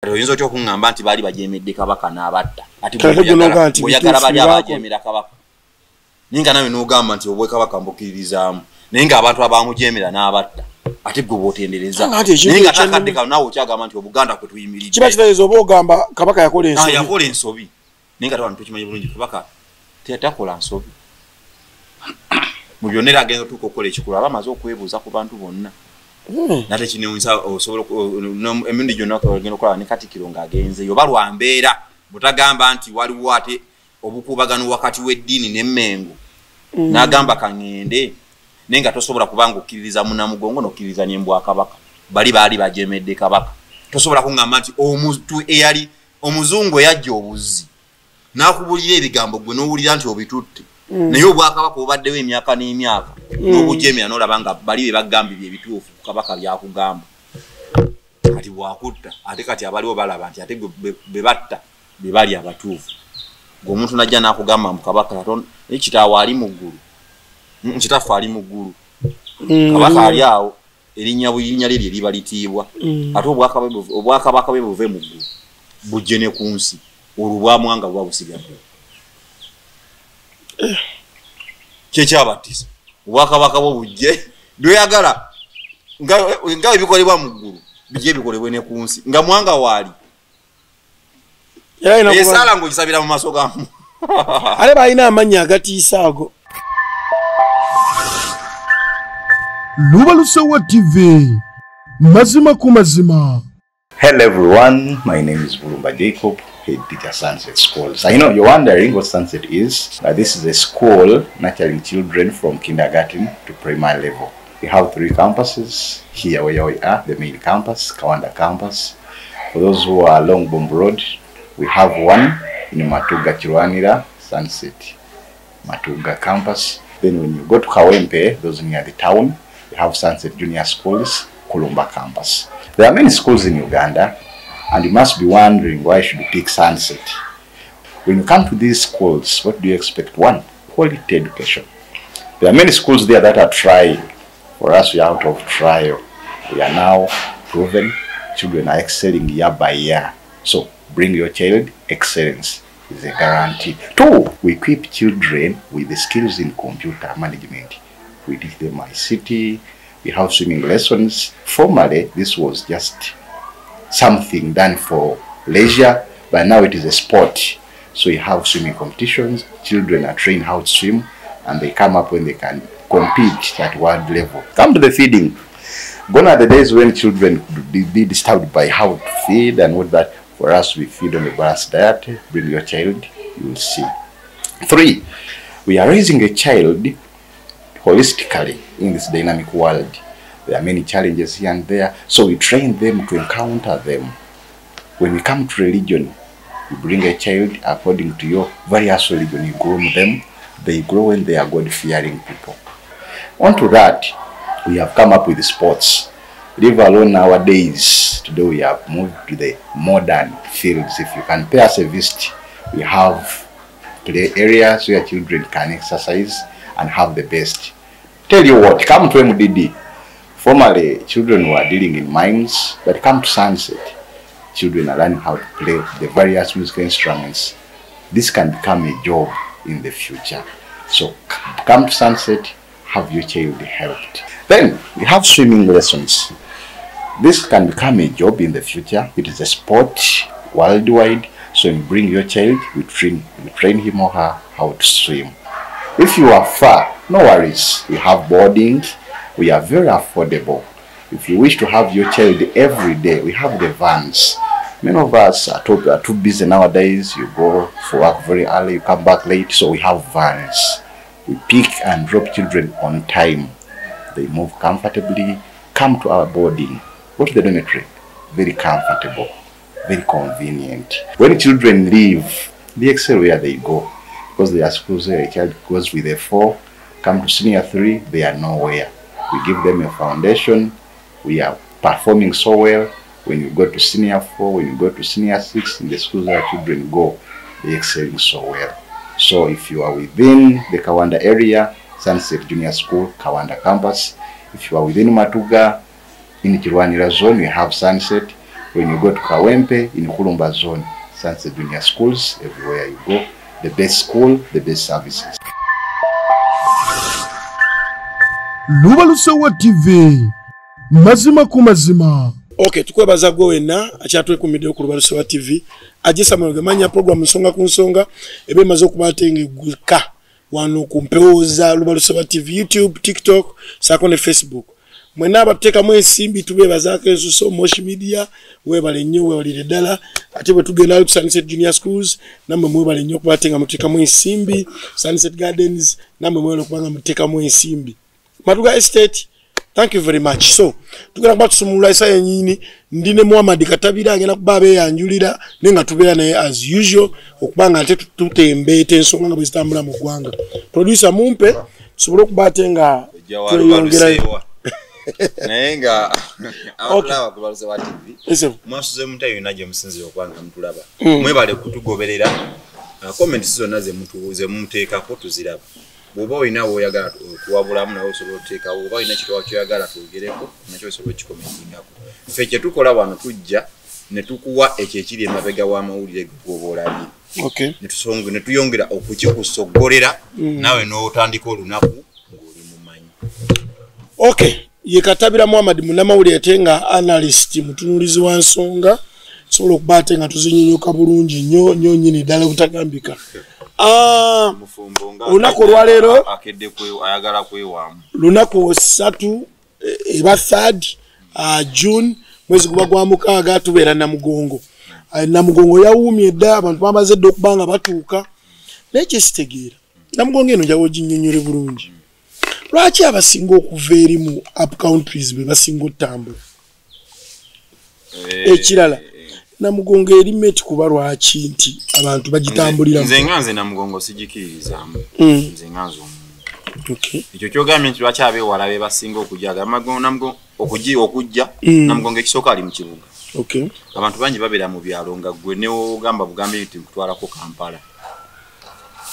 Oyinza otya okuŋŋamba nti baali bajeemedde Kabaka n'abatta, ate bw'oyagala bali abajeemera Kabaka, naye nga nawe n'ogamba nti obwekabaka mbukkiririzaamu, naye ng'abantu abamujeemera n'abatta, ate gwe bw'otendereza, naye nga takadde kano naawe okyagamba nti Obuganda kwe tuyimiridde. Kiba kitegeeza oba ogamba Kabaka yakola ensobi. Yakola ensobi, naye nga abantu tukimanyi bulungi Kabaka teyatakola nsobi. Mu byonna era agenda otuuka okukola ekikulu aba amaze okwebuuza ku bantu bonna. Nate kinewunyisa osobola emirundi gyonna ogenda okulaba ne Katikkiro ng'agenzeyo oba lwa mbeera butagamba nti waliwo ate obukuubagano wakati w'eddiini n'emmengo, n'agamba kaŋŋende, naye nga tosobola kubanga okkiririza Munnamugongo n'okkiririza n'embwakabaka, bali baali bajeemedde Kabaka. Tosobola kuŋŋamba nti omuntu eyali omuzungu eyajja obuzzi n'akubulira ebigambo gwe n'owulira nti obitutte, naye obwakabaka obubaddewo emyaka n'emyaka n'obujeemera n'olaba nga bali be bagambibye ebituufu ku Kabaka byakugamba, kati bwakutta ate kati abaliwo balaba nti ate be batta be bali abatuufu. Gwe omuntu n'ajja n'akugamba mbu Kabaka naye kitaawe ali mu ggulu, kitaffe ali mu ggulu, Kabaka ali awo, erinnya lye lye liba litiibwa, ate obwakabaka bwe buve mu ggulu bujje ne ku nsi, olwo bwamwanga buba busigadde. Kyekyabattisa obwakabaka bwo bujje byoyagala nga ebikolebwa mu ggulu bijje bikolebwe ne ku nsi, nga Mwanga waali esaala ng'ogisabira mu maaso ga ate balina amannya agatiisa ago. Lubalusewa TV, mazima ku mazima. Hello everyone, my name is Bulumba Jacob, head teacher Sunset Schools. I know you're wondering what Sunset is. This is a school nurturing children from kindergarten to primary level. We have three campuses here where we are, the main campus, Kawanda campus. For those who are along Bomb Road, we have one in Matuga Kirwanira, Sunset Matuga campus. Then when you go to Kawempe, those near the town, we have Sunset Junior Schools, Kulumba campus. There are many schools in Uganda, and you must be wondering why should you pick Sunset. When you come to these schools, what do you expect? One, quality education. There are many schools there that are trying. For us, we are out of trial. We are now proven. Children are excelling year by year. So bring your child, excellence is a guarantee. Two, we equip children with the skills in computer management. We teach them ICT. We have swimming lessons. Formerly, this was just something done for leisure, but now it is a sport. So you have swimming competitions. Children are trained how to swim, and they come up when they can compete at world level. Come to the feeding. Gone are the days when children could be disturbed by how to feed and what that. For us, we feed on a balanced diet. Bring your child, you will see. Three, we are raising a child holistically in this dynamic world. There are many challenges here and there, so we train them to encounter them. When we come to religion, you bring a child according to your various religion, you groom them, they grow when they are God-fearing people. Onto that, we have come up with sports. Leave alone nowadays, today we have moved to the modern fields. If you can pay us a visit, we have play areas where children can exercise and have the best. Tell you what, come to MDD. Formerly, children were dealing in mines, but come to Sunset, children are learning how to play the various musical instruments. This can become a job in the future. So come to Sunset, have your child helped. Then we have swimming lessons. This can become a job in the future. It is a sport worldwide. So you bring your child, we train him or her how to swim. If you are far, no worries. We have boarding. We are very affordable. If you wish to have your child every day, we have the vans. Many of us are too busy nowadays. You go for work very early, you come back late, so we have vans. We pick and drop children on time. They move comfortably, come to our boarding, go to the dormitory. Very comfortable, very convenient. When children leave, they excel where they go. Because there are schools where a child goes with a 4, come to senior 3, they are nowhere. We give them a foundation. We are performing so well. When you go to senior 4, when you go to senior 6, in the schools where children go, they are excelling so well. So if you are within the Kawanda area, Sunset Junior School, Kawanda campus. If you are within Matuga, in Kirwanira zone, we have Sunset. When you go to Kawempe, in Kulumba Zone, Sunset Junior Schools, everywhere you go, the best school, the best services. Lubalusewa TV, mazima ku mazima. Okay, tukwebaza gwe wenna akyatwekumidde ku Lubalusewa TV. Ajesa mwegamanya program nsonga ku nsonga ebe maze okuba atengeguka wano ku mpewo za Lubalusewa TV, YouTube, TikTok, sako ne Facebook. Mwenna abateekamu ensimbi tubeebazaako ensuso Moshi Media, weebale nnyo, weebalire ddala. Ate bwe tugenda ku Sunset Junior Schools, nammwe mwebale nnyo okuba ate nga muteekamu ensimbi. Sunset Gardens, nammwe mwebale okuba nga muteekamu ensimbi. Matuga Estate, thank you very much. So, tugenda kuba tusumulula essaawa yennyini, ndi ne Muhammad Katabira agenda kuba abeeyanjulira, naye nga tubeera naye as usual, okuba nga ate tutembeeta ensonga nga bwe zitambula mu ggwanga. Producer mumpe, tusobole okuba ate nga tweyongerayo. Naye nga abatulaba ku Lubalusewa TV, mwasuze mutya yonna gye musinzira okuba nga mutulaba. Mwebale kutugoberera, comments zonna ze mumuteekako tuziraba. Bw'oba olina w'oyagala okuwabulamu nawe osobola otuteekawo, oba olina kitwa ky'oyagala twogereko nakyo osobola okikomentingako. Ffe kye tukola wano tujja ne tukuwa ekyo ekiri emabega w'amawulire g'oba olabye. Ne tuyongera okukikusogolera naawe n'otandika olunaku ng'oli mumanyi. Okay. Ye Katabira Muhammad munnamawulire ate nga analyst, mutunuulizi wa nsonga, sobola okuba ate nga tuzinnyonnyoka bulungi nnyo nnyo nnyini ddala obutagambika. Olunaku olwaleero ayagala kwewaamu. Lunaku 3 eba 3 June, mwezi guba gwa 6, tubeera Namugongo. Namugongo yawuumye dda, abantu bamaze dda okuba nga batuuka. Naye kye sitegeera, Namugongo eno njawo oginnyonnyole bulungi. Lwaki abasinga okuva eri mu up countries be basinga otambula? Ekirala, Namugongo eri meti kuba lwaki nti abantu bagitambulira? Nze nga nze Namugongo sigikkiririzaamu. Nze nga nze omuntu. Ekyo ky'ogambye nti lwaki abeewala be basinga okujja okujja Namugongo ekisooka ali mu kibuga. Abantu bangi babeera mu byalo nga ggwe ne w'ogamba bugambe nti nkutwalako Kampala.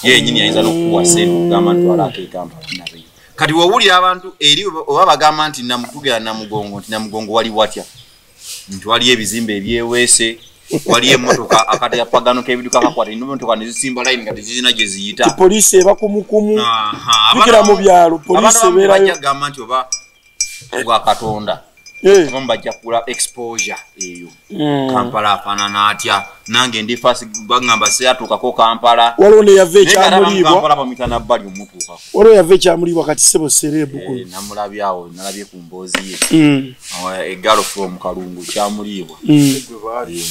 Ye yennyini ayinza n'okukuwa ssente okugamba ntwalako e Kampala nabeyo. Kati w'owulira abantu eri oba bagamba nti tugenda Namugongo, nti Namugongo wali watya? Nti waliyo ebizimbe ebyeweese, waliyo emmotoka akatapagano k'ebidduka akakwata emmotoka ne zisimba layini nga tezirina gye ziyita. Poliisi eba kumukumu, jjukira mu byalo poliisi ebeerayo. Bajja kugamba nti oba bwa Katonda, abamu bajja kugula exposure eyo. Kampala afaanana atya? Nange ndi fasi bagamba siyatuukako Kampala. Waliwo ne yava ekyamuliibwa. Kampala bamuyita Nabbali omutuukako. Waliwo yava ekyamuliibwa kati ssebo sereebu kuno. Namulabye awo, nalabye ku mboozi ye. Egalo from Kalungu kyamuliibwa.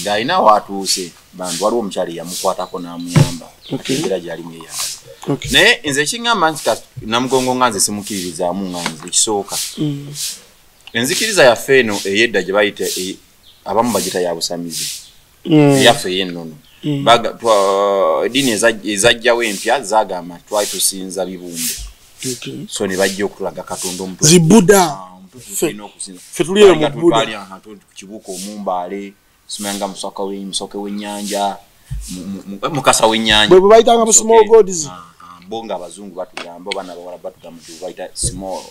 Ng'alina waatuuse, bantu waliwo omukyala eyamukwatako n'amuyamba. Embeera gy'alimu eyagaza. Naye nze ekiŋŋamba nti Namugongo nga nze simukkiririzaamu nga nze ekisooka. Enzikiriza yaffe eno ey'edda gye bayita abamu bagiyita ya busamize. Eyaffe ey'ennono. Eddiini ezajjawo empya zaagamba twali tusinza bibumbe. So ne bajja okutulaga Katonda omutuufu. Zibuda. Ffe tuli eyo mu Buddha. Ku kibuuka omumbaale, simanya nga musoke w'ennyanja, mukasa w'ennyanja. Bwe bayitanga bu small gods. Bo nga abazungu batugamba oba n'abawala batugamba nti bayita small.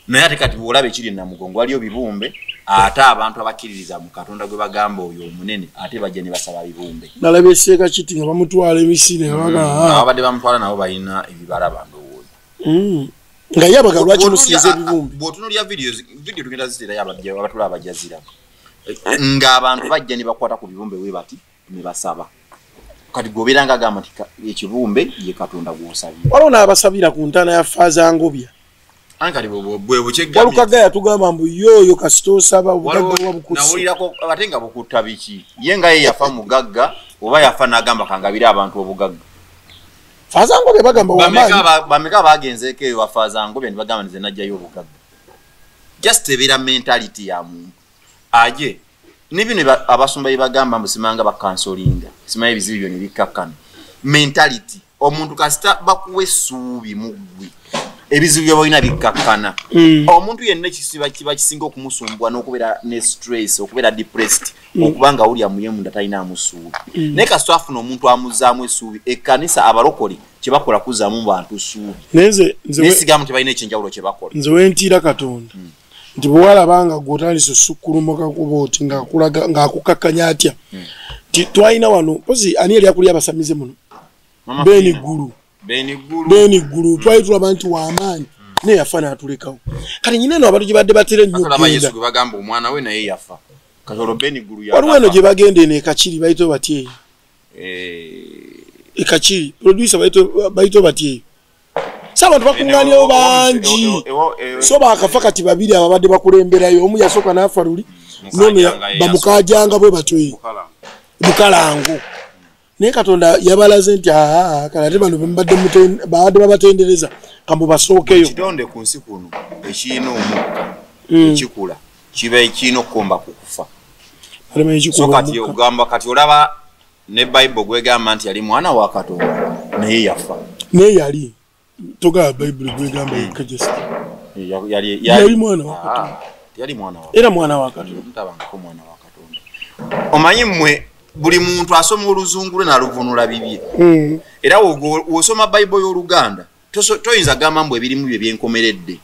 Naye ate kati bw'olaba ekiri Namugongo waliyo bibumbe, ate abantu abakkiririza mu Katonda gwe bagamba oyo omunene ate bajja ne basaba bibumbe. Nalabye Seeka Kiti nga bamutwala emisinde nga bagamba ababadde bamutwala nabo balina ebibalaba ndowooza. Nga ye abaga lwaki musinza ebibumbe? Bw'otunuulira vidiyo tugenda ziteerayo abatulaba bajja ziraba. Ng'abantu bajja ne bakwata ku bibumbe bwe bati ne basaba. Kati gwobeera nga agamba nti ekibumbe ye Katonda gw'osabira. Waliwo n'abasabira ku ntaana ya Faaza Ngobya. Walukaga yatugamba mbu yooyo kasita osaba obugagga buba bukusse. Nawulirako ate nga bukutta biki? Ye nga ye yafa mugagga oba yafa n'agamba kangabire abantu obugagga. Faaza Ngobya bagamba w'amaanyi. Bameka bagenzeeko eyo wa Faaza Ngobya ne bagamba nze najjayo obugagga. Just ebeera mentality ya muntu. Aje ne bino abasumba bye bagamba mbu simanga bakansolinga, simanyi ebizibu byo ne bikkakkana. Mentality omuntu kasita bakuwa essuubi mu ggwe. Ebizibu bye balina bikkakkana. Omuntu yenna ekisiba kiba kisinga okumusumbwa n'okubeera ne stress, okubeera depressed, okuba nga awulira mu ye munda talinaamu ssuubi. Naye kasita afuna omuntu amuzzaamu essuubi, ekkanisa abalokole kye bakola kuzzaamu bantu ssuubi. Naye sigamu tebalina ekyenjawulo kye bakola. Nze we ntiira Katonda. Nti bw'olaba nga gw'otandise osukkulumuka kuba oti ng'akukakkanya atya. Nti twalina wano mpozi ani yali akulya abasamize muno? Beni Ggulu. Beni Ggulu twali tulaba nti w'amaanyi naye yafa n'atulekawo. Kati nyina eno abantu gye badde batera ennyo okugenda. Yesu gwe bagamba omwana we naye yafa. Kati olwo Beni Ggulu yafa. Waliwo eno gye bagenda eno e Kakiri bayitawo batya eyo? E Kakiri producer bayitawo batya eyo? So abantu bakuŋŋaanyewo bangi. So baakafa kati babiri ababadde bakulemberayo, omu yasooka n'afa luli, n'ono bamukajanga bwe batyo eyo. Bukalango. Naye Katonda yabalaze nti kale ate bano babadde babatendereza kambu basookeyo. Ekitonde ku nsi kuno ekirina omukka ekikula kiba ekirina okukomba ku kufa. So kati ogamba kati olaba ne Bible gwegamba nti yali mwana wa Katonda naye yafa. Naye yali togaba Bible gwegamba yekka just. Yali mwana wa Katonda. Yali mwana wa. Era mwana wa Katonda. Mutabangako mwana wa Katonda. Omanyi mmwe buli muntu asoma oluzungu lwe n'aluvunula bibye. Era w'osoma Bible y'Oluganda toyinza gamba mbu ebirimu bye byenkomeredde.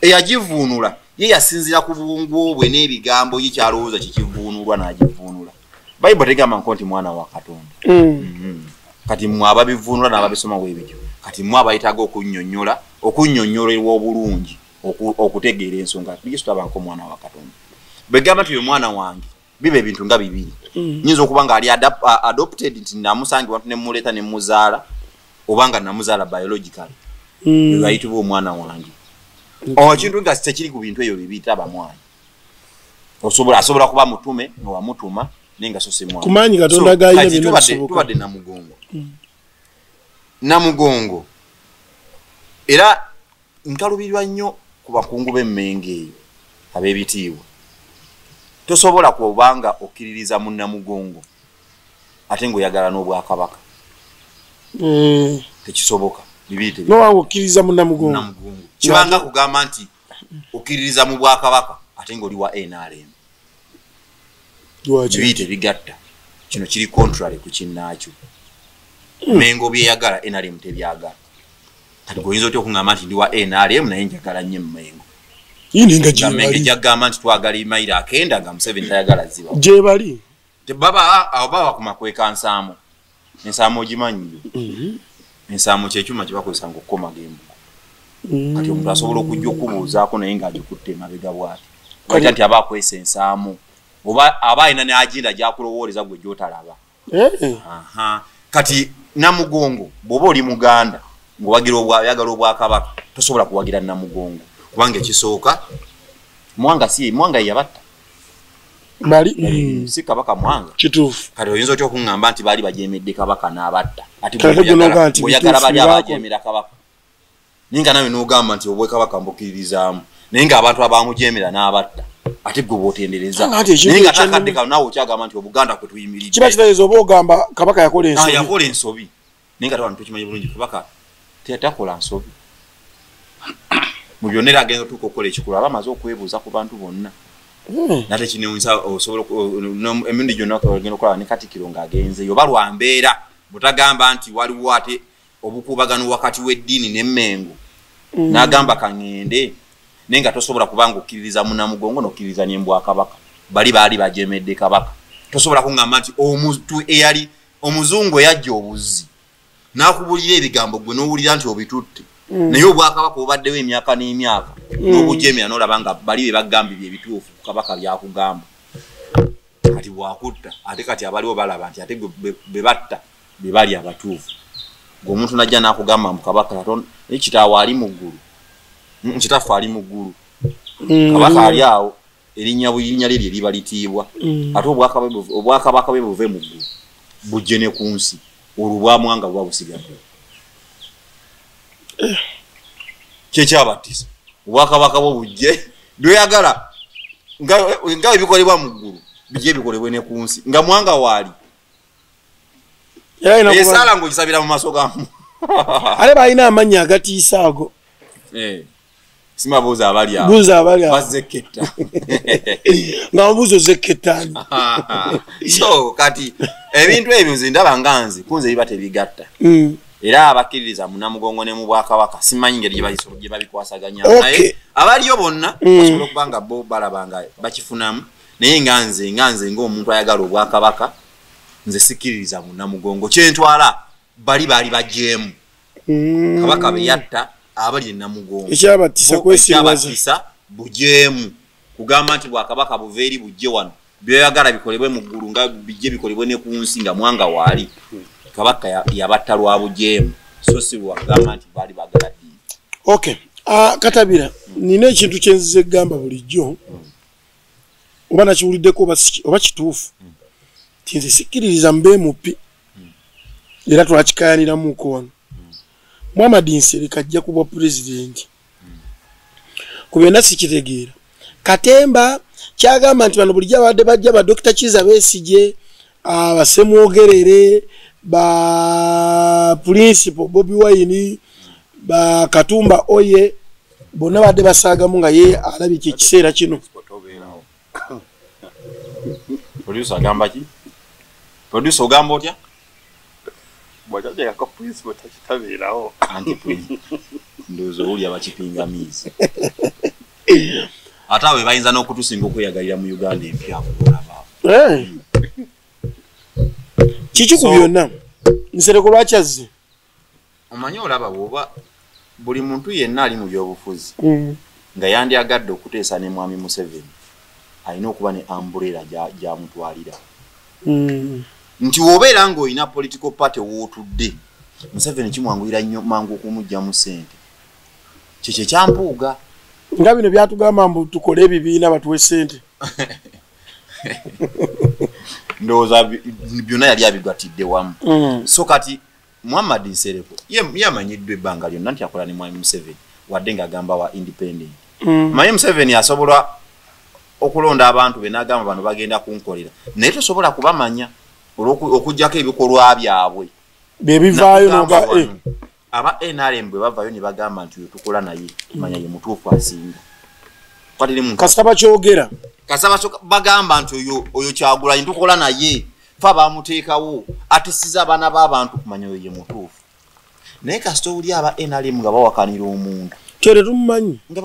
Eyagivuunula ye yasinziira ku buwungu bwe n'ebigambo ye kyalowooza kikivuunulwa n'agivuunula. Bible tegamba nko nti mwana wa Katonda. Kati mmwe ababivuunula n'ababisoma bwe bityo. Kati mmwe abayitaaga okunnyonnyola okunnyonnyolerwa obulungi okutegeera ensonga. Yesu tabanko mwana wa Katonda. Bwe gamba nti oyo mwana wange biba ebintu nga bibiri. Nyinza okuba nga ali adopted nti namusange wantu ne muleeta ne muzaala oba nga namuzaala biologically. Ayitibwa omwana wange. Ekintu nga tekiri ku bintu ebyo bibiri taba mwana. Asobola kuba mutume nga wamutuma naye nga so si mwana. Kumanyi Katonda gayina byonna bisoboka. Tubadde Namugongo. Namugongo era nkalubirirwa nnyo ku bakungu b'Emmengo eyo ab'ebitiibwa. Tosobola kubanga okkiririza mu Namugongo ate ng'oyagala n'obwakabaka. Tekisoboka. Bibiri tebi. N'owange okkiririza mu Namugongo. Kibanga kugamba nti okkiririza mu bwakabaka ate ng'oli wa NRM. Bibiri tebigatta. Kino kiri contrary ku kinnaakyo. Mmengo byeyagala NRM tebyagala. Kati gwe oyinza otya okungamba nti ndi wa NRM naye njagala nnyo Mmengo. Yini nga gyagamba nti twagala emailo akenda nga Museveni tayagala ziba. Gye bali. Tebaba awo baba ku makweka nsaamo. Ensaamo ogimanyi yo. Ensaamo ky'ekyuma kye bakozesa ng'okukomaga embugo. Kati omuntu asobola okujja okubuuzaako naye ng'agikutte emabega bw'ati. Kati nti aba akwesa ensaamo oba aba alina ne agenda gy'akulowooleza gwe gy'otalaba. Kati Namugongo bw'oba oli Muganda ng'owagira oyagala obwakabaka tosobola kuwagira Namugongo. Kubanga ekisooka Mwanga si Mwanga yabatta. Bali si Kabaka Mwanga. Kituufu. Kati oyinza otya okuŋŋamba nti baali bajeemedde Kabaka n'abatta. Ate bw'oyagala bali abajeemera Kabaka. Naye nga nawe n'ogamba nti obwekabaka mbukkiririzaamu. Naye ng'abantu abamujeemera n'abatta. Ate gwe bw'otendereza. Naye nga takadde kano naawe okyagamba nti Obuganda kwe tuyimiridde. Kiba kitegeeza oba ogamba Kabaka yakola ensobi. Yakola ensobi. Naye nga ate wano tukimanyi bulungi Kabaka takola nsobi. Mu byonna era agenda otuuka okukola ekikulu aba amaze okwebuuza ku bantu bonna. Nate kinewuunyisa osobola emirundi gyonna ogenda okulaba ne Katikkiro ng'agenzeeyo oba lwa mbeera bw'otagamba nti waliwo ate obukuubagano wakati w'eddiini n'Emmengo. N'agamba kaŋŋende naye nga tosobola kubanga okkiririza mu Namugongo n'okkiririza ne mbwakabaka. Bali baali bajeemedde Kabaka. Tosobola kuŋŋamba nti omuntu eyali omuzungu eyajja obuzzi n'akubulira ebigambo gwe n'owulira nti obitutte. Naye obwakabaka obaddewo emyaka n'emyaka n'obujeemera n'olaba nga bali be bagambye ebituufu Kabaka byakugamba. Kati bwakutta ate kati abaliwo balaba nti ate be batta be bali abatuufu. Ng'omuntu n'ajja n'akugamba mbu Kabaka Katonda naye kitaawe ali mu ggulu. Kitaffe ali mu ggulu. Kabaka ali awo erinnya lye lye liba litiibwa. Ate obwakabaka bwe buve mu ggulu bujje ne ku nsi olwo bwamwanga buba busigadde. Kyekyabattisa obwakabaka bwo bujje byoyagala nga ebikolebwa mu ggulu bijje bikolebwe ne ku nsi nga Mwanga waali. Esaala ng'ogisabira mu maaso ga Ate balina amannya agatiisa ago. Simabuuza abali awo. Buuza abali awo. Bazzeketta. Nga obuuza ozekketta. So kati ebintu ebyo nze ndaba nga nze kunze biba tebigatta. Era abakkiririza mu Namugongo ne mu bwakabaka simanyi ngeri gye babikwasaganya. Naye abaliyo bonna basobola okuba nga bo balaba nga bakifunamu, naye nga nze ng'omuntu ayagala obwakabaka nze sikkiririza mu Namugongo. Kyentwala bali baali bajeemu. Kabaka be yatta abali e Namugongo. Ekyabattisa kwesiriwaza. Bujeemu. Kugamba nti bwakabaka buva eri bujje wano, byoyagala bikolebwe mu ggulu nga bijje bikolebwe ne ku nsi nga Mwanga waali. Kabaka yabatta lwa bujeemu, so si lwagamba nti baali baagala ddiini. Okay. Katabira, nina ekintu kye nzize kugamba bulijjo, oba nakiwuliddeko oba kituufu, nti nze sikkiririza mu BMP, era twakikayaniramuko wano. Muhammad Nsereko ajja kuba pulezidenti. Ku byonna sikitegeera. Katemba kyagamba nti bano bulijjo abadde bajja ba Dr. Kizza Besigye, abasemwogerere, ba Principal Bobi Wine, ba Katumba Oye, bonna badde basaagamu nga ye alabye ekiseera kino. Producer agamba ki? Producer ogamba otya? Bw'akyajjako Principal takitabeerawo. Anti Principal ndowooza owulira bakipingamizi. Ate abo bayinza n'okutusinga okweyagalira mu Uganda empya olaba. Kiki ku byonna? Nsereko lwaki azze? Omanyi olaba bw'oba buli muntu yenna ali mu byobufuzi nga yandyagadde okuteesa ne Mwami Museveni alina okuba ne umbrella gy'amutwalira. Nti w'obeera ng'olina political party w'otudde, Museveni kimwanguyira nnyo mangu okumuggyamu ssente. Kye kyampuuga. Nga bino byatugamba mbu tukole ebibiina batuwe ssente. Ndowooza byonna yali abigatidde wamu. So kati Muhammad Nsereko ye amanyiddwa ebbanga lyonna nti akola ne Mwami Museveni wadde ng'agamba wa independent. Manyi Museveni asobola okulonda abantu be n'agamba bano bagenda kunkolera, naye tosobola kubamanya okuggyako ebikolwa byabwe. Bye bivaayo n'oga aba NRM bwe bavaayo ne bagamba nti oyo tukola naye, manya ye mutuufu asinga. Kasita bakyogera. Kasita bagamba nti oyo Kyagulanyi tukola naye, fe abamuteekawo atisiza abaana b'abantu kumanya oyo ye mutuufu. Naye kasita owulira aba NRM nga bawakanira omuntu. Kyere tumumanyi. Nga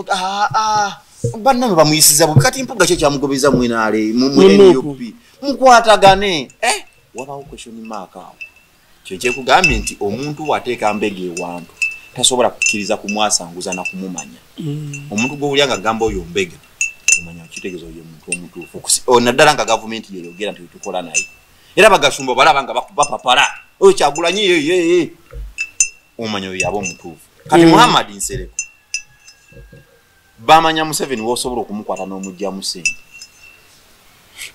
bannamwe bamuyisiza bubi, kati Mpuuga ki ekyamugobeza mu NRM, mu NUP? Mukwatagane. Wabawo question mark awo. Kye kyekugambye nti omuntu wateeka mbega ewantu tasobola kukkiriza kumwasanguza na kumumanya. Omuntu gw'owulira ng'agamba oyo mbega, omanya kitegeeza oyo muntu omutuufu. Naddala nga gavumenti yeyogera nti tukola naye. Era bagashumba balaba nga bapapala, oyo Kyagulanyi ye. Omanya oyo yaba omutuufu. Kati Muhammad Nsereko bamanya Museveni w'osobola okumukwata n'omuggyamu ssente.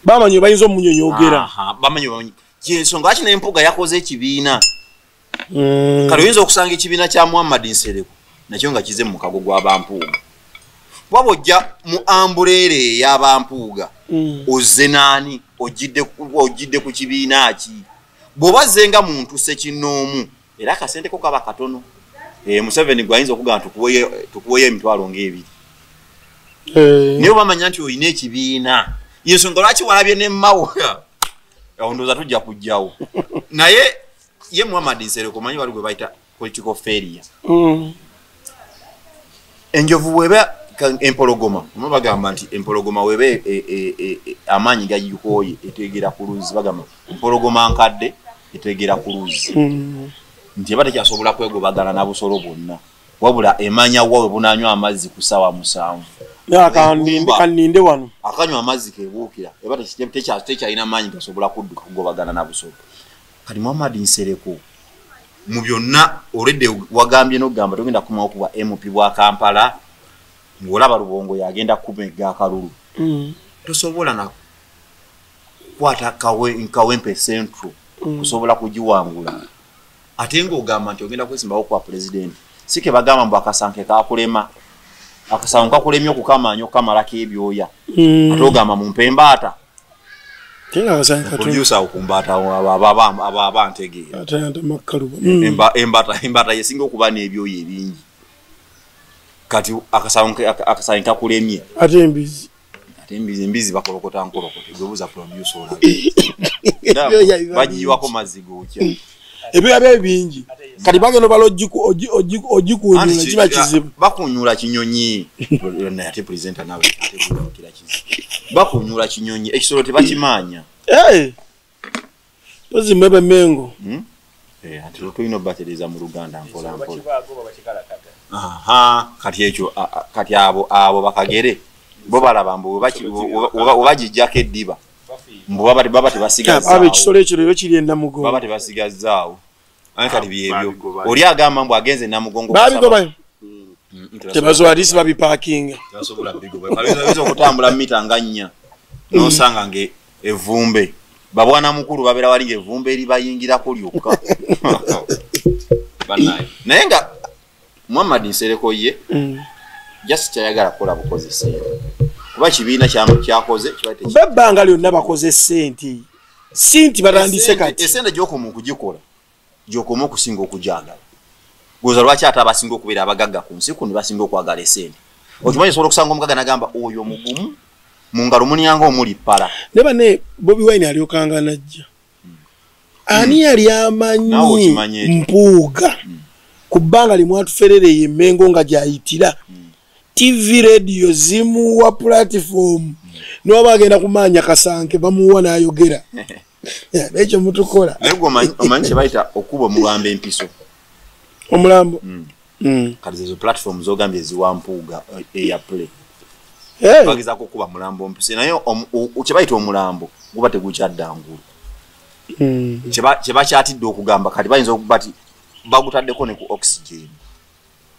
Bamanyi bayinza omunyonyogera. Bamanyi kyensonga lwaki ne Mpuuga yakoze ekibiina. Kale oyinza okusanga ekibiina kya Muhammad Nsereko nakyo nga kize mu mukago gw'abampuuga. Kuba bw'ojja mu ambuleere ey'abampuuga, ozze naani, ojjidde ku kibiina ki? Bw'oba azze nga muntu ssekinnoomu, era akasente ko kaba katono. Museveni gw'ayinza okugamba tukuweyo emitwalo ng'ebiri. Naye bamanya nti olina ekibiina. Yensonga lwaki walabye ne Mao. Ndowooza tujja kujjawo. Naye ye Muhammad Nsereko omanyi wali gwe bayita political failure. Enjovu bw'eba empologoma, omanyi bagamba nti empologoma weba amaanyi gagikooye eteegera ku luzzi, bagamba empologoma nkadde eteegera ku luzzi. Nti eba tekyasobola kwegobagana na busolo bwonna, wabula emanya wa we bunaanywa amazzi ku ssaawa 7. Kaninde wano. Akanywa amazzi kebuukira, eba tekyalina maanyi gasobola kudduka kugobagana na busolo. Kati Muhammad Nsereko mu byonna olwedde wagambye n'okugamba togenda kukomawo ku bwa MP bwa Kampala, ng'olaba Rubongo yagenda kumegga akalulu. Tosobola na kukwata Kawempe Central kusobola kugiwangula. Ate ng'ogamba nti ogenda kwesimbawo kwa pulezidenti. Si ke bagamba mbu akasanke kakulema. Akasango kakulemye okukamanya okukamalako ebyoya. Ate ogamba mumpe embaata. Producer okumbaata aba ntegeera. Embaata yesinga okuba n'ebyoya ebingi. Kati akasango kakulemye. Ate embizi. Ate embizi bakolokota nkolokote. Gwebuuza producer olaba. Bagiyiwako mazzi gookya. Ebyoya bye bingi. Kati bagenda bala ogikunyula kiba kizibu. Bakunyula kinyonyi. Naye ate presenter nawe ate kira kizibu. Bakunyula kinyonyi ekisolo tebakimanya. Tozi mwebe Mengo. Ate tulina obatereza mu Luganda mpola mpola. Aha, kati ekyo kati abo bakagere bo balaba mbu obagijjako eddiba. Mbu baba tebasigazaawo. Abo ekisolo ekyo leero kiri e Namugongo. Baba tebasigazaawo. Anti kati byebyo. Oli agamba mbu agenze Namugongo. Babigobayo. Tebasobola alisi babipakinga. Tebasobola bigoba. Bayinza okutambula mita nga 4. N'osanga nge evvumbe. Babwana mukulu babeera wali ng'evvumbe eribayingirako lyokka. Bannaye. Naye nga Muhammad Nsereko ye just kyayagala kukola bukozi ssente. Kuba kibiina kyakoze ebbanga lyonna bakoze ssente. Si nti batandise kati. Essente gy'okoma okugikola gy'okoma okusinga okugyagala. Goza lwaki ate abasinga okubeera abagagga ku nsi kuno basinga okwagala essente. Okimanyi osobola okusanga omugagga n'agamba oyo mugumu mu ngalo munyanga omuli ppala. Ne banne Bobi Wine alyokanga n'ajja. Ani yali amanyi Mpuuga ku bbanga limu atuferereye Mengo nga gy'ayitira. TV radio zimuwa platform. N'oba agenda kumanya kasanke bamuwa n'ayogera. Ekyo mutukola. Naye gwe omanyi kye bayita okuba omulambo empiso. Omulambo. Kati ezo platform z'ogambye eziwa Mpuuga airplay. Bagezaako okuba mulambo mpiso naye kye bayita omulambo guba tegukyadda ngulu. Kye bakyatidde okugamba kati bayinza okuba ti bagutaddeko ne ku oxygen.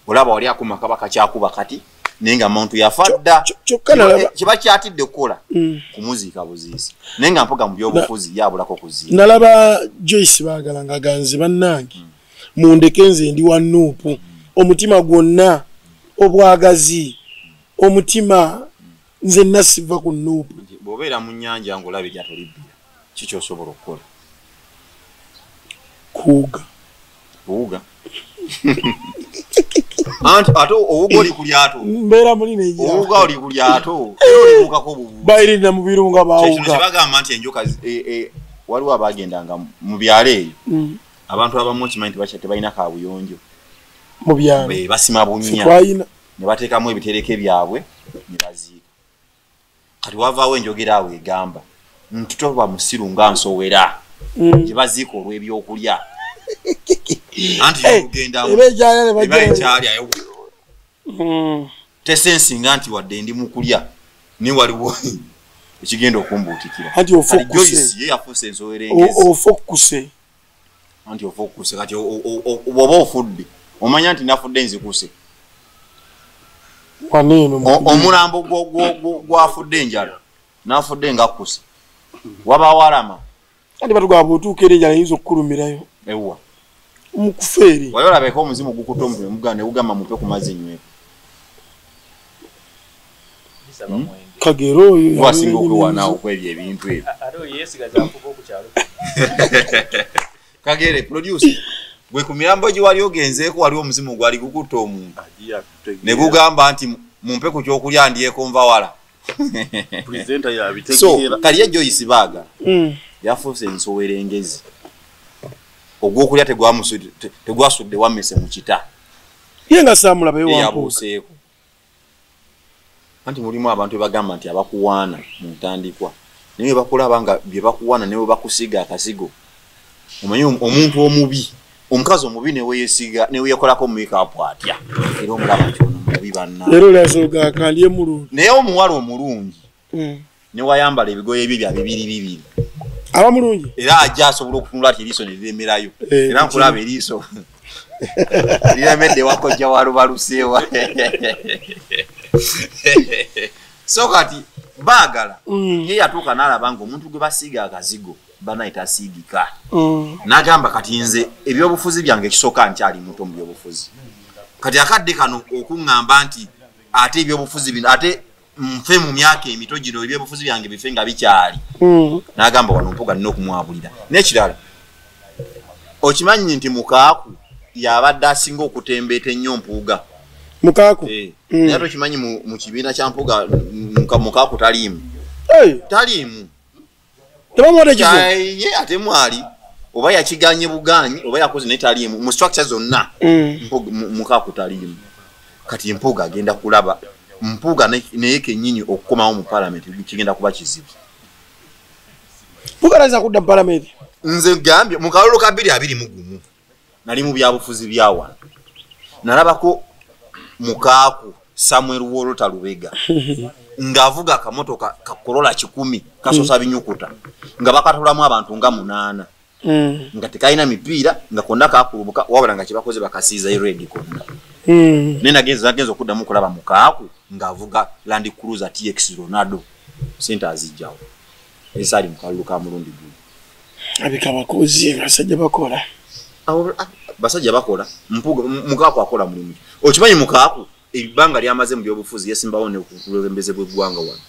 Olaba wali akuma kabaka kyakuba kati naye nga muntu yafa dda. Kye bakyatidde okukola kumuziika buziisi. Naye nga Mpuuga mu byobufuzi yabulako kuziika. Nalaba Joyce Baagala nga ganzi bannange. Mundeke nze ndi wa Nuupu. Omutima gwonna obwagazi omutima nze nasiva ku Nuupu. Bw'obeera mu nnyanja ng'olaba eryato libbira, ki ky'osobola okukola? Kuwuga. Kuwuga? Anti ate owuga oli ku lyato. Mbeera muli n'eryato. Owuga oli ku lyato. Era olibuukako bubu. Bayirira mu birunga baawuga. Kino kye bagamba nti enjoka waliwo abagendanga mu byalo eyo. Abantu abamu okimanyi nti tebalina kaabuyonjo. Mu byalo. Basima bunnya. Ne bateekamu ebitereke byabwe ne baziika. Kati wavaawo enjogera awo egamba nti toba musiru nga nsowera. Gye baziika olw'ebyokulya. Anti ogenda eba ekyalya. Tesensinga nti wadde ndi mu kulya naye waliwo ekigenda okumbuutikira. Anti ofa okkuse. Joyce ye yafuuse ensowera engezi. Ofa okkuse. Anti ofa okkuse kati bw'oba ofudde omanya nti nafudde nzikuse. Omulambo gwafudde enjala nafudde nga kkuse. Wabaawo alama. Anti batugamba bw'otuuka eri enjala eyinza okukulumirayo. Ewa. Mukufa eri. Wali olabeko omuzimu gukutta omuntu ne gugamba mumpe ku mazzi nyweko. Kagere oyo wasinga okwewaanaawo kwebyo ebintu ebyo. Ate oyo yeesigaza nkuba okukyalo. Kagere producer gwe ku mirambo gye wali ogenzeeko waliwo omuzimu gwali gukutta omuntu ne gugamba nti mumpe ku kyokulya ndyeko nva wala. Presenter yabitegeera. So kali ye Joyce Baagala yafuuse ensowera engezi. Ogwokulya tegwasudde wammese mu kita. Ye nga saamulabayo wa Mpuuga. Yabuuseeko. Anti mulimu abantu ebagamba nti abakuwaana mu ntandikwa naye bakulaba nga bye bakuwaana ne bwe bakusiga akasigo. Omanyi omuntu omubi, omukazi omubi ne weeyesiga ne weekolako make-up atya era omulaba nti ono mubi banna. Leero olyasoga akandye mulungi. Naye omuwala omulungi ne wayambala ebigoye bye bya bibiri bibiri. Aba mulungi. Era ajja asobola okutunula ati eriiso ne liremerayo. Era nkulaba eriiso liremedde wakojja wa Lubaluseewa. So kati Baagala ye yatuuka n'alaba ng'omuntu gwe basiiga akazigo bannaye tasiigika. N'agamba kati nze ebyobufuzi byange ekisooka nkyali muto mu byobufuzi. Kati akadde kano okuŋŋamba nti ate ebyobufuzi bino ate nfe mu myaka emito gino ebyobufuzi byange bife nga bikyali. N'agamba wano Mpuuga nina okumwabulira. N'ekirala okimanyi nti Mukaaku yabadde asinga okutembeeta ennyo Mpuuga. Mukaaku? Naye ate okimanyi mu kibiina kya Mpuuga Mukaaku taliimu. Taliimu. Tebamuwadde kifo? Ye ate mwali. Oba yakiganye buganyi oba yakoze naye taliimu mu structure zonna. Mukaaku taliimu. Kati Mpuuga agenda kulaba Mpuuga naye kennyini okukomawo mu parliament kigenda kuba kizibu. Mpuuga ayinza kudda mu parliament. Nze gambye mu kalulu ka 2021 nali mu byabufuzi bya wano, nalabako Mukaaku Samuel Wolota Lubega ng'avuga akamotoka ka Corolla 100 kasosa binyukuta nga bakatulamu abantu nga 8 nga tekalina mipiira nga konna kakulubuka wabula nga kyebakoze bakasiiza red konna. Naye nagenza okuddamu okulaba Mukaaku ng'avuga Land Cruiser TX Ronaldo, sente azijjawo ezaali mu kalulu ka mulundi guno. Abika bakozi basajja bakola. Basajja bakola. Mpuuga Mukaaku akola mulimu. Okimanyi Mukaaku ebbanga lyamaze mu byobufuzi yesimbawo ne ku bukulembeze bw'eggwanga wano.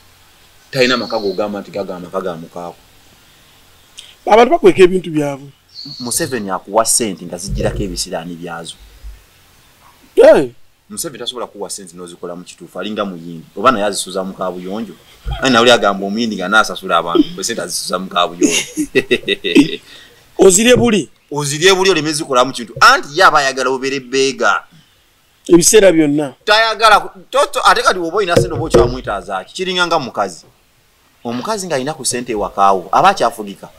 Talina maka g'ogamba nti gaga amaka ga Mukaaku. Abantu bakweka ebintu byabwe. Museveni akuwa ssente nga zijjirako ebisiraani byazo. Museveni tasobola kuwa ssente n'ozikola mu kituufu, alinga muyindi oba naye azisuza mu kaabuyonjo. Ayi nawuli agamba omuyindi nga n'asasula abantu bwe ssente azisuza mu kaabuyonjo. Ozirye buli. Ozirye buli oleme zikola mu kintu. Anti ye aba ayagala obeere bbeega. Ebiseera byonna. Tayagala toto ate kati bw'oba olina ssente oba okyamwetaaza ki? Kiringa nga mukazi. Omukazi ng'alina ku ssente ewakaawo aba akyafugika.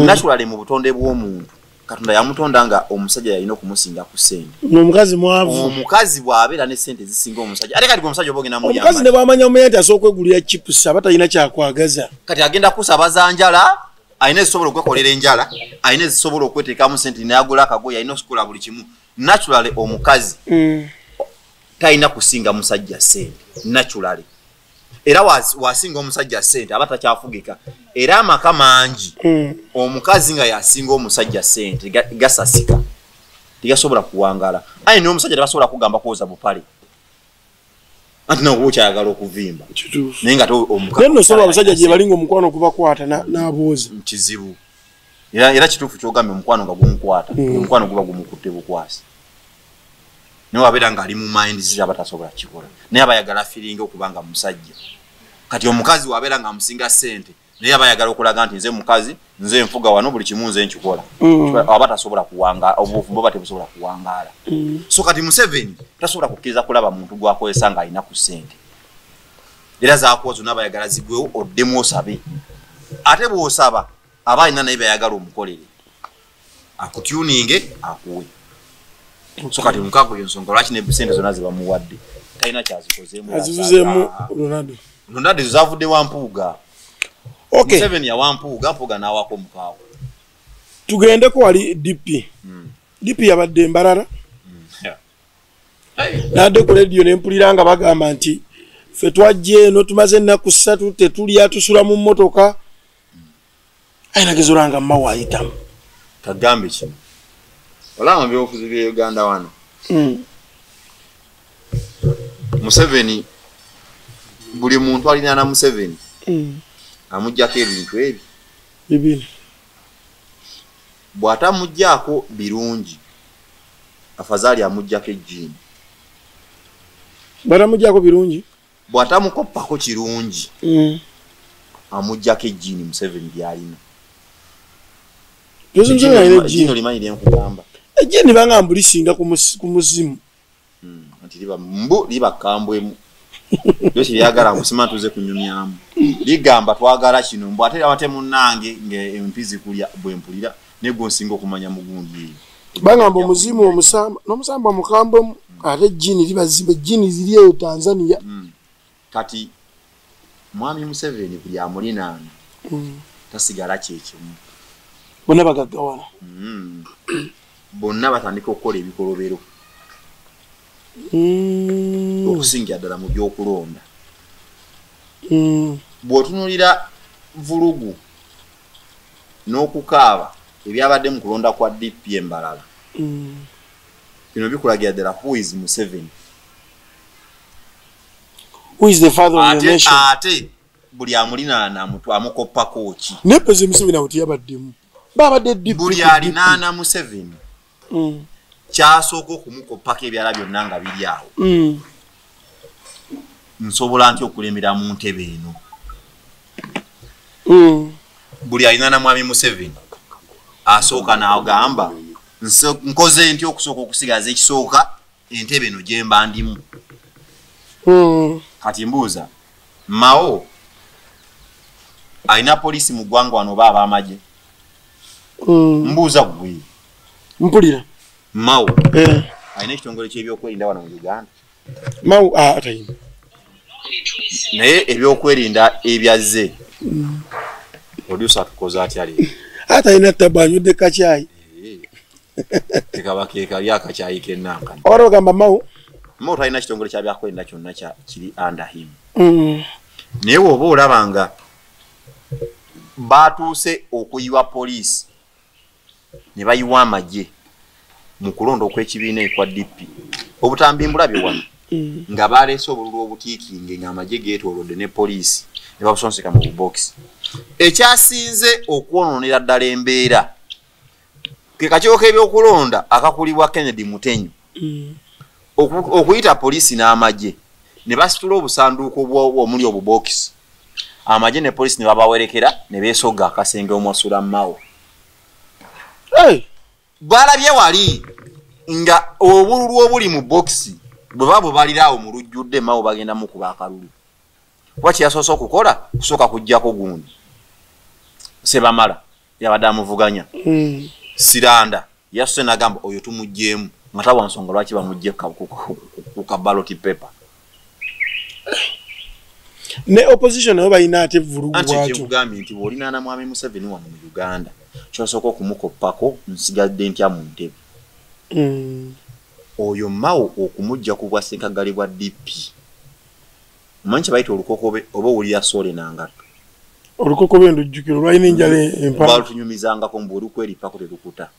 Naturally mu butonde bw'omuntu Katonda yamutonda nga omusajja yalina okumusinga ku ssente. Omukazi mwavu. Omukazi bw'abeera ne ssente zisinga omusajja. Ate kati gwe omusajja oba ogenda muyamba. Omukazi ne bw'amanya omanya nti asobola okwegulira chips aba talina kyakwagaza. Kati agenda kusabaza njala, alina ezisobola okwekolera enjala, alina ezisobola okweteekamu ssente n'agula akagoye, alina okukola buli kimu. Naturally omukazi talina kusinga musajja ssente. Naturally. Era wasinga omusajja ssente aba takyafugika. Era amaka mangi omukazi nga yasinga omusajja ssente gasasika, tegasobola kuwangaala. Aye n'omusajja tebasobola kugamba kwoza bupale, anti nawe oba okyayagala okuvimba. Naye nga naye nno sobola abasajja gye bali ng'omukwano gubakwata n'abooza kizibu. Era kituufu ky'ogambye, omukwano nga gumukwata, omukwano guba gumukutte bukwasi. Naye wabeera ng'ali mu mind ze aba tasobola kikola, naye aba ayagala feeling okuba nga musajja. Kati omukazi wabeera nga amusinga ssente, naye aba ayagala okulaga nti nze mukazi, nze nfuga wano, buli kimu nze nkikola. Aba tasobola kuwangaala, obufumbo buba tebusobola kuwangaala. So kati Museveni tasobola kukkiriza kulaba muntu gw'akozesa ng'alina ku ssente. Era zaakuwa zonna aba ayagala zigwewo oddemu osabe. Ate bw'osaba aba alina naye by'ayagala omukolere, akutuninge akuwe. So kati Mukaaku y'ensonga lwaki ne ssente zonna ze bamuwadde talina kyazikozeemu. Azivuzeemu Ronaldo. Ronaldo zavudde wa Mpuuga. Okay. Museveni yawa Mpuuga, Mpuuga n'awako Mukaaku. Tugendeko wali DP. DP yabadde Mbarara. Nadde ku radio ne mpulira nga bagamba nti ffe twajja eno tumaze ennaku 3 tetulya, tusula mu mmotoka. Aye nagezolanga nga mmawe ayitamu. Kagambe kino. Olaba mu byobufuzi bya Uganda wano. Museveni buli muntu alina na Museveni amuggyako ebintu ebyo. Bibiri. Bw'atamuggyako birungi, afazaali amuggyako ejjiini. Bw'atamuggyako birungi? Bw'atamukoppako kirungi, amuggyako ejjiini Museveni ly'alina. Ejjiini olimanyi lye nkugamba. Ejjiini banga mbu lisinga ku muzimu. Nti liba mbu liba kambwemu. Lyo kiryagala musima tuze kunyumyamu. Ligamba twagala kino mbu ate abate munnange ng'empizi kulya bwe mpulira naye gwe nsinga okumanya mugundi eyo. Bangamba omuzimu omusamba n'omusamba mukambwemu ate ejjiini liba ziba ejjiini ziri eyo Tanzania. Kati Mwami Museveni buli amulinaana tasigala kye kimu. Bonna bagaggawala. Bonna batandika okukola ebikolobero. Okusingira ddala mu by'okulonda. Bw'otunuulira vulugu n'okukaaba ebyabadde mu kulonda kwa DP Mbarara, bino bikulagira ddala who is Museveni. Who is the father of the nation? Ate buli amulinaana amukoppako ki? Naye President Museveni awo teyabaddemu. Babadde DP. Buli alinaana Museveni kyasooka okumukoppako ebyala byonna nga biri awo. Nsobola ntya okulemera mu ntebe eno? Buli alinaana Mwami Museveni Asooka n'agamba nkoze nti okusooka okusigaza ekisooka entebe eno gye mba ndimu. Kati mbuuza, Mao alina poliisi mu ggwanga wano oba ab'amagye? Mbuuza ggwe. Mpulira. Mao alina ekitongole ky'ebyokwerinda wano mu Uganda? Mao atalina. Naye ebyokwerinda ebyazze producer atukoze atya leero? Atalina tabu, anywedde kacyayi. Tekaba ke kali akacyayi k'ennankana. Wali ogamba Mao? Mao talina kitongole kya byakwerinda kyonna kiri under him. Naye bw'oba olaba nga batuuse okuyiwa poliisi ne bayiwa amagye mu kulonda okw'ekibiina ekwa DP, obutambi mbulabye wano nga baleese obululu obutiikinge ng'amagye geetoolodde ne poliisi ne babusonseka mu bubokisi. Ekyasinze okwonoonera ddala embeera ke kakiiko k'ebyokulonda akakulibwa Kennedy Mutenyo okuyita poliisi n'amagye ne basitula obusanduuko omuli obubokisi, amagye ne poliisi ne babawerekera ne beesogga akasenge omwasula Mao. Balabye wali nga obululu obuli mu bokisi bwe baba bubaliraawo mu lujjudde, Mao bagenda mukuba akalulu. Kuba kye yasoose okukola kusooka kuggyako gundi Sebamala yabadde amuvuganya. Siranda yasoose n'agamba oyo tumuggyeemu, nga tawa nsonga lwaki bamuggye ku ka ballot paper. Ne opposition nayo balina ate vvulugu Anti bwatyo. Kyekugambye nti bw'olinaana Mwami Museveni wano mu Uganda, ky'osooka okumukoppako nsigadde ntya mu ntebe. Oyo Mao okumuggya ku bwa ssenkaggale bwa DP, omanyi kye bayita olukokobe oba owulira soole nangatto? Olukokobe ndujjukiro, lwalina enjala empanvu. Balutunyumizangako mbu olukweripako terukuta.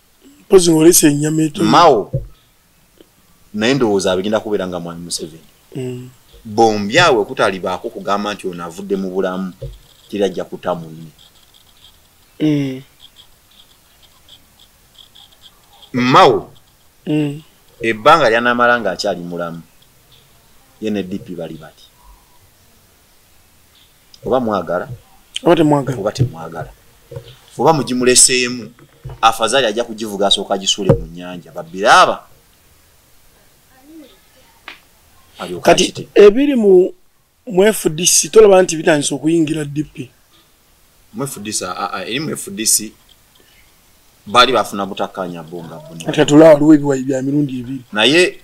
Mpozi ng'olese ennyama eto. Mao naye ndowooza abigenda kubeera nga Mwami Museveni. Bombi awo kutalibaako kugamba nti ono avudde mu bulamu teri ajja kuta munne. Mao ebbanga lyanamala ng'akyali mulamu ye ne DP bali bati oba mwagala oba temwagala, oba temwagala, oba mugimuleseemu afazaali ajja kugivuga asooka agisuule mu nnyanja babbiraaba. Kati ebiri mu FDC tolaba nti bitandise okuyingira DP? Mu FDC, eri mu FDC baali bafuna butakkaanya bo nga bo. Ate tulaba waliwo ebiwayi bya mirundi ebiri. Naye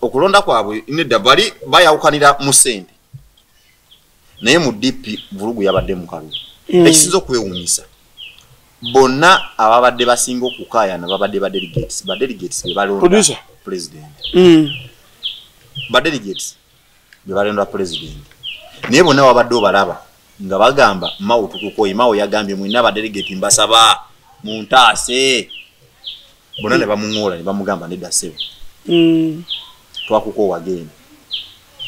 okulonda kwabwe nedda bali bayawukanira mu ssente, naye mu DP vulugu yabadde mu kalulu. Ekisinza okwewuunyisa, bonna ababadde basinga okukaayana babadde ba delegates, ba delegates be balonda president. Ba delegates be balonda president, naye bonna wabadde obalaba nga bagamba Mao tukukoye. Mao yagambye mwenna ba delegate mbasaba muntaase, bonna ne bamuŋŋoola ne bamugamba nedda ssebo, twakukoowa genda.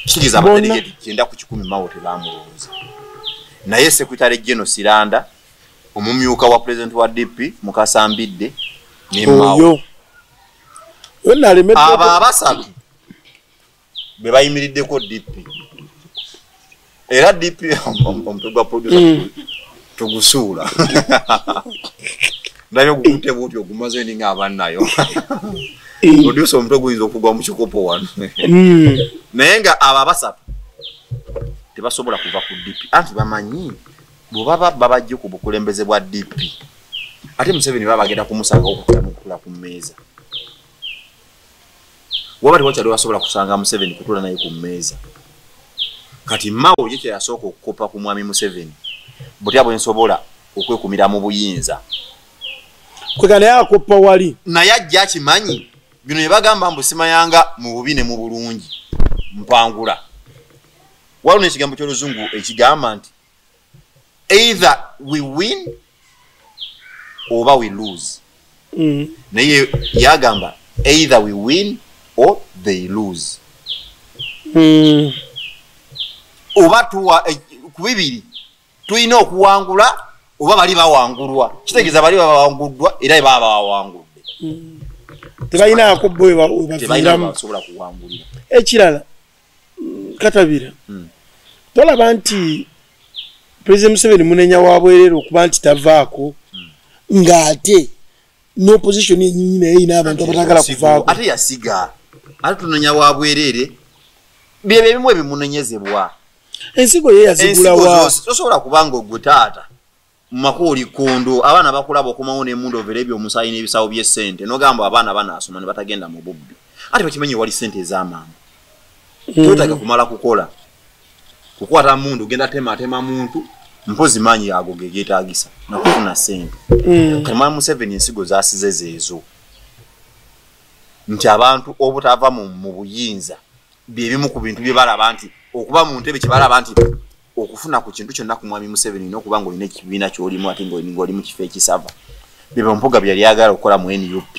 Kitegeeza aba delegate 90 Mao tebamulonze. Naye Secretary General Siranda, omumyuka wa president wa DP Mukasa Mbidde ne Mao, abo abasatu be bayimiriddeko DP. Era DP omutwe gwa producer tugusuula. Ndabye ogukutte bw'oti ogumaze ninga abannayo. Producer omutwe guyinza okugwa mu kikopo wano. Naye nga abo abasatu tebasobola kuva ku DP. Anti bamanyi bwe baba babajje ku bukulembeze bwa DP, ate Museveni baba bagenda kumusanga okutula ku mmeeza. Waba tewakyali basobola kusanga Museveni kutuula naye ku mmeeza. Kati Mao ye kye yasooka okukopa ku Mwami Museveni, butya bwe nsobola okwekumira mu buyinza. Kwega naye akoppa wali. Naye ajja akimanyi bino bye bagamba mbu simayanga mu bubi ne mu bulungi mpangula. Waliwo n'ekigambo ky'Oluzungu ekigamba nti either we win oba we lose. Naye yagamba either we win or they lose. Oba tuwa ku bibiri tulina okuwangula oba bali bawangulwa. Kitegeeza bali bawanguddwa era baba bawangudde. Tebalina akobbo we baviiramu. Basobola kuwangulira. Ekirala Katabira, tolaba nti President Museveni munenya wa bwereere okuba nti tavaako Ng'ate n'opposition yennyini naye erina abantu abatagala kuvaako. Ate yasiga ate tunonya wa bwerere byebyo ebimu ebimunenyezebwa. Ensigo ye yazigulawa. Tosobola kubanga ogwe taata mu makuuli kondo abaana bakulaba okomawo n'emmundu overa ebyomusaayi n'ebisawo by'essente n'ogamba abaana banaasoma ne batagenda mu bubbi. Ate bakimanyi wali ssente ez'amangu. Toyetaaga kumala kukola kukwata mundu genda tematema muntu mpozi maanyi ago ge geetaagisa nakufuna ssente. Kati Mwami Museveni ensigo zasize zeezo nti abantu obutava mu buyinza byebimu ku bintu bye balaba nti okuba mu ntebe kye balaba nti okufuna ku kintu kyonna ku Mwami Museveni n'okuba ng'olina ekibiina ky'olimu ate ng'oli mu kifo ekisava. Bye Mpuuga bye yali ayagala okukola mu NUP.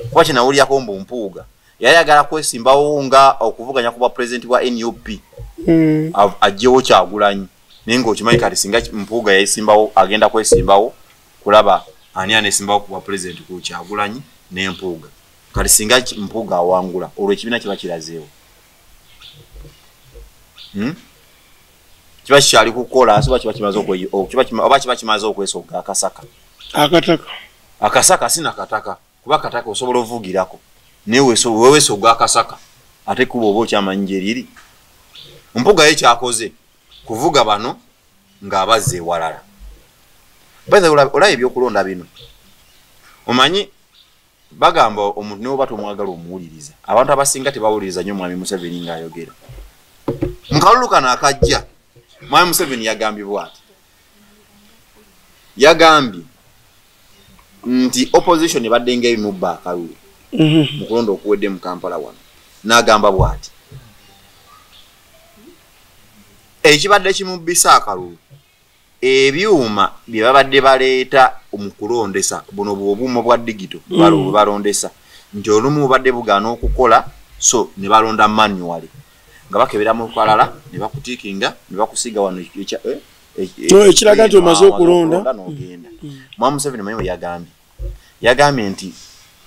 Kuba kye nawulyako mbu Mpuuga yali ayagala kwesimbawo nga okuvuganya ku bwa pulezidenti bwa NUP aggyewo Kyagulanyi. Naye ng'okimanyi kati singa Mpuuga yeesimbawo agenda kwesimbawo kulaba ani aneesimbawo ku bwa pulezidenti ku Kyagulanyi ne Mpuuga. Kati singa Mpuuga awangula olwo ekibiina kiba kirazeewo. Kiba kikyali kukola oba kiba kimaze okwesogga akasaka. Akataka. Akasaka si nakataka kuba kataka osobola ovugirako naye weesogga akasaka ate kuba oba okyamanyi gye liri. Mpuuga ye kyakoze kuvuga bano ng'abazza ewalala. By the way, olaba ebyokulonda bino omanyi bagamba omuntu ne bw'oba tomwagala omuwuliriza. Abantu abasinga tebawuliriza nnyo Mwami Museveni ng'ayogera. Mu kalulu kano akajja Mwami Museveni yagambye bw'ati. Yagambye nti opposition ebadde ng'ebimubba akalulu mu kulonda okuwedde mu Kampala wano. N'agamba bw'ati ekibadde kimubbisa akalulu ebyuma bye babadde baleeta mu kulondesa buno bw'obuuma bwa digito bwe balondesa nti olumu bubadde bugaana okukola so ne balonda manually nga bakebera mu lukalala ne bakutiikinga ne bakusiiga wano ekiraga nti omaze okulonda n'ogenda. Mwami Museveni manyi bwe yagambye. Yagambye nti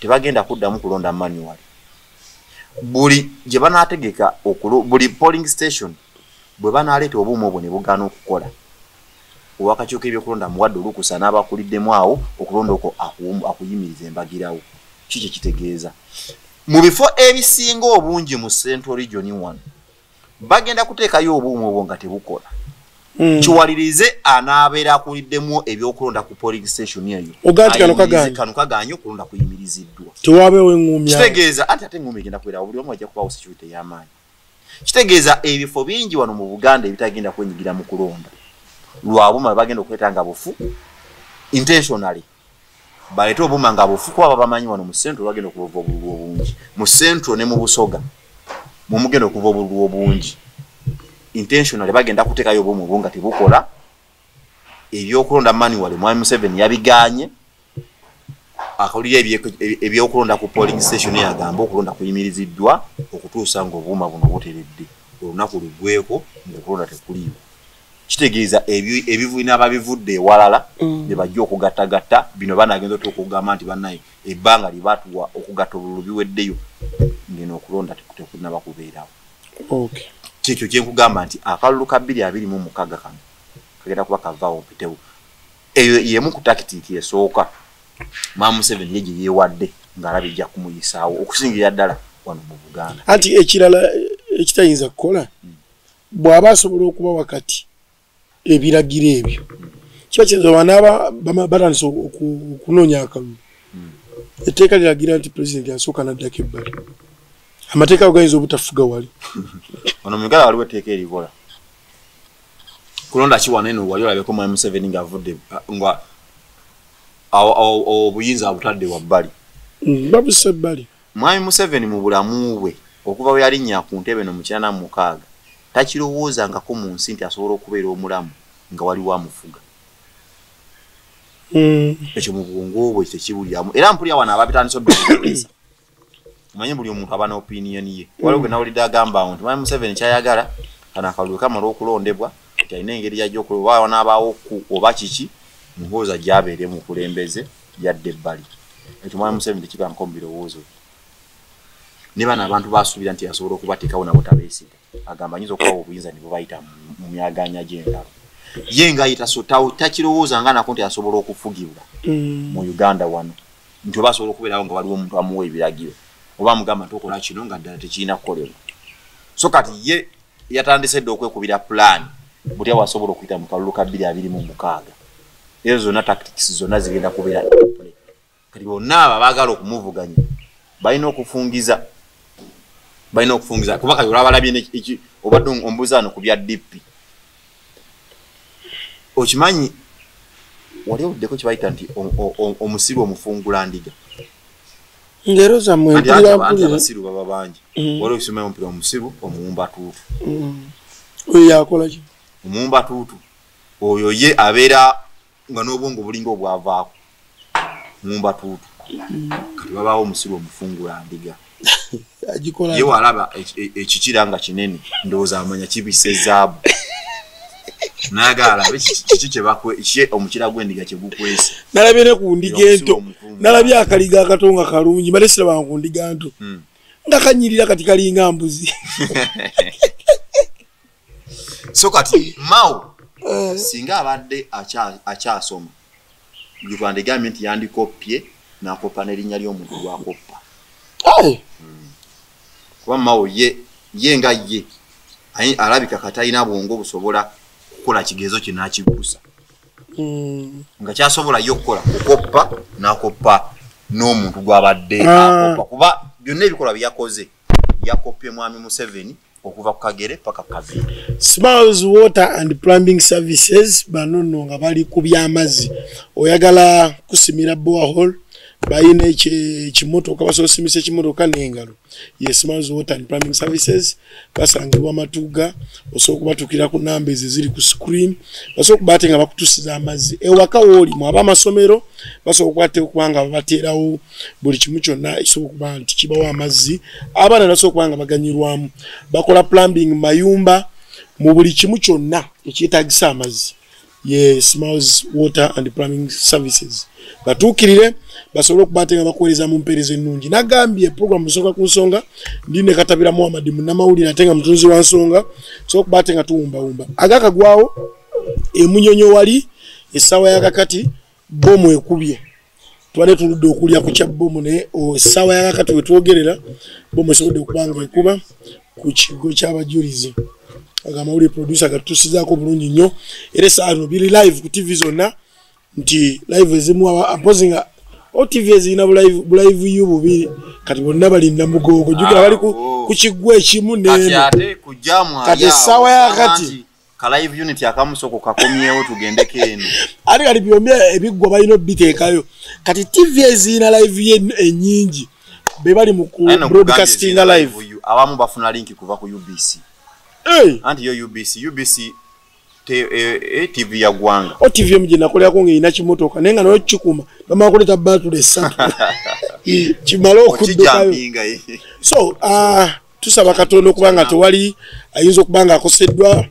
tebagenda kuddamu kulonda manually. Buli gye banaategeka buli polling station bwe banaaleeta obuuma obwo ne bugaana okukola owakakiiko k'ebyokulonda muwadde olukusa n'abakuliddemu awo okulonda okwo akuyimiriza embagirawo. Ki kye kitegeeza? Mu bifo ebisinga obungi mu Central Region wano bagenda kuteekayo obuuma obwo nga tebukola. Kiwalirize anaabeera akuliddemu ebyokulonda ku polling station eyo. Oga nti kano kagaanye okulonda kuyimiriziddwa. Tewabeewo eŋŋuumya. Kitegeeza anti ate eŋŋuumya egenda kubeerawo buli omu ajja kubaawo security ey'amaanyi. Kitegeeza ebifo bingi wano mu Buganda ebitagenda kwenyigira mu kulonda lwa buuma bagenda okuleeta nga bufu intentionally. Baleete obuuma nga bufu kuba babamanyi wano mu Central bagenda okuva obululu obungi. Mu Central ne mu Busoga mumugenda okuva obululu obungi. Intentionally bagenda kuteekayo obuuma obwo nga tebukola. Ebyokulonda manually Mwami Museveni yabigaanye. Akulira ebyokulonda ku polling station yagamba okulonda kuyimiriziddwa okutuusa ng'obuuma buno buteredde. Olunaku luggweko ng'okulonda tekuliiwo. Kitegeeza ebivuina ababivudde ewalala ne bajja okugattagatta bino banagenda okugamba nti bannaye ebbanga lye baatuwa okugatta obululu biweddeyo ngeno okulonda tekunnaba kubeerawo. Kyekyo kye nkugamba nti akalulu ka 2026 kano kagenda kuba kavaawo mpitewo. Eyo y'emu ku tactic esooka Mwami Museveni ye gye yeewadde ng'alaba ejja kumuyisaawo okusingira ddala wano mu Buganda. Anti ekirala ekitayinza kukola bw'aba asobola okuba wakati ebiragiro ebyo kiba kiyinza banaaba batandise okunoonya akalulu. Etteeka liragira nti pulezidenti asooka n'addako ebbali. Amateeka ago gayinza obutafuga wali. Wano mu Uganda waliwo etteeka erikola kulonda ki wano eno wali olabeko Mwami Museveni ng'avudde nga obuyinza abutadde wabbali. Babussa ebbali. Mwami Museveni mu bulamu bwe okuva bwe yalinnya ku ntebe eno mu 96 takirowoozangako mu nsi nti asobola okubeera omulamu nga waliwo amufuga. Ekyo mu bwongo bwe tekibuliramu. Era mpulira wano ababitandise obbiwuliriza. Omanyi buli omuntu aba n'opinion ye. Waliwo gwe nawulidde agamba nti Mwami Museveni ky'ayagala kano akalulu kamala okulondebwa nti alina engeri gy'ajja oba wanaabaawo ku oba kiki Muhoozi ajja abeere mukulembeze yadde ebbali. Ekyo Mwami Museveni tekibanko mu birowoozo bye. Ne bano abantu basuubira nti asobola okubateekawo nabo tabeesiga. Agamba ayinza okubawa obuyinza ne bubayita mu myagaanya gy'engalo. Ye nga takirowooza nga nako nti asobola okufugibwa mu Uganda wano, nti oba asobola okubeerawo nga waliwo omuntu amuwa ebiragiro oba amugamba nti okola kino nga ddala tekirina kukolebwa. So kati ye yatandise dda okwekubira pulaani butya wasobola okuyita mu kalulu ka 2026. Ezo zonna tactics zonna zigenda kubeera. Kati bonna abo abaagala okumuvuganya balina okufungiza, kuba kati olwabalabye obadde ombuuza ku bya DP. Okimanyi wali owuliddeko kye bayita nti omusiru omufungula ndiga? Ngero zammwe mpulira abasiru baba bangi. Waliwo ekisomero mpulira omusiru omuwumbatuutu. Oyo yakola ki? Omuwumbatuutu oyo ye abeera nga n'obwongo bulinga obwavaako. Muwumbatuutu. Kati wabaawo omusiru omufungula ndiga. Ye walaba ekikira nga kinene ndowooza amanya kibisse zaabu. Nagala kiki kye omukira gw'endiga kye gukwese. Nalabye ne ku ndiga ento, nalabye akaliga akato nga kalungi, mbadde sirabanga ku ndiga nto. Nga kanyirira kati kalinga mbuzi. So kati Mao singa abadde akyasoma, gwandigambye nti yandikoppye n'akoppa n'erinnya ly'omuntu gw'akoppa. Kuba Mao ye nga ye alabika kati alina bwongo busobola kukola kigezo kye n'akigusa. Nga kyasobola ye okukola kukoppa n'akoppa n'omuntu gw'abadde akoppa, kuba byonna ebikolwa bye yakoze yakoppye Mwami Museveni okuva ku Kagere paka Kaviiri. Smiles Water and Plumbing Services bano nno nga bali ku by'amazzi. Oyagala kusimira borehole, balina ekimotoka, basobola okusimisa ekimotoka n'engalo. Ye Smiles Water and Plumbing Services basangibwa Matuga, osobola okubatuukira ku namba ezo eziri ku screen, basobola okuba ate nga bakutusiza amazzi ewaka w'oli. Mu ab'amasomero basobola okuba ate okuba nga babateerawo buli kimu kyonna ekisobola okuba nti kibawa amazzi. Abaana basobola okuba nga baganyulwamu. Bakola plumbing mu mayumba, mu buli kimu kyonna ekyetaagisa amazzi. Ye Smiles Water and Plumbing Services batuukirire basobole okuba ate nga bakuweereza mu mpeereza ennungi. Nagambye program nsonga ku nsonga, ndi ne Katabira Muhammad munnamawulire ate nga mutunzi wa nsonga, tusobola okuba ate nga tuwumbawumba. Agakagwawo emunyonyo wali essaawa ya kakati bbomu ekubye. Tubadde tuludde okulya ku kya bbomu, naye essaawa ya kakati we twogerera bbomu esobodde okuba nga ekuba ku kigo ky'abajulizi. Agamawulire producer gatutusizaako bulungi nnyo, era essaawa zino biri live ku TV zonna, nti live ezimu mpozi nga OTV ezirina bulive yu bubiri, kati bonna bali Namugongo. Jjukira bali ku kiggwa ekimu n'eno. Kati essaawa ya kati ka live unit akamusoko kakomyewo tugendeko eno. Ate kati byombi ebiggwa balina obiteekayo. Kati TV ezirina live ye ennyingi be bali mu ku broadcasting live. Abamu bafuna link kuva ku UBC. Anti yo UBC TV ya ggwanga. OTV emu gye nakolerako ng'erina kimotoka naye nga nayo kikuma bamala kuleeta batule essatu kimale okuddukayo. So tusaba Katonda okuba nga tewali ayinza okuba nga akoseddwa.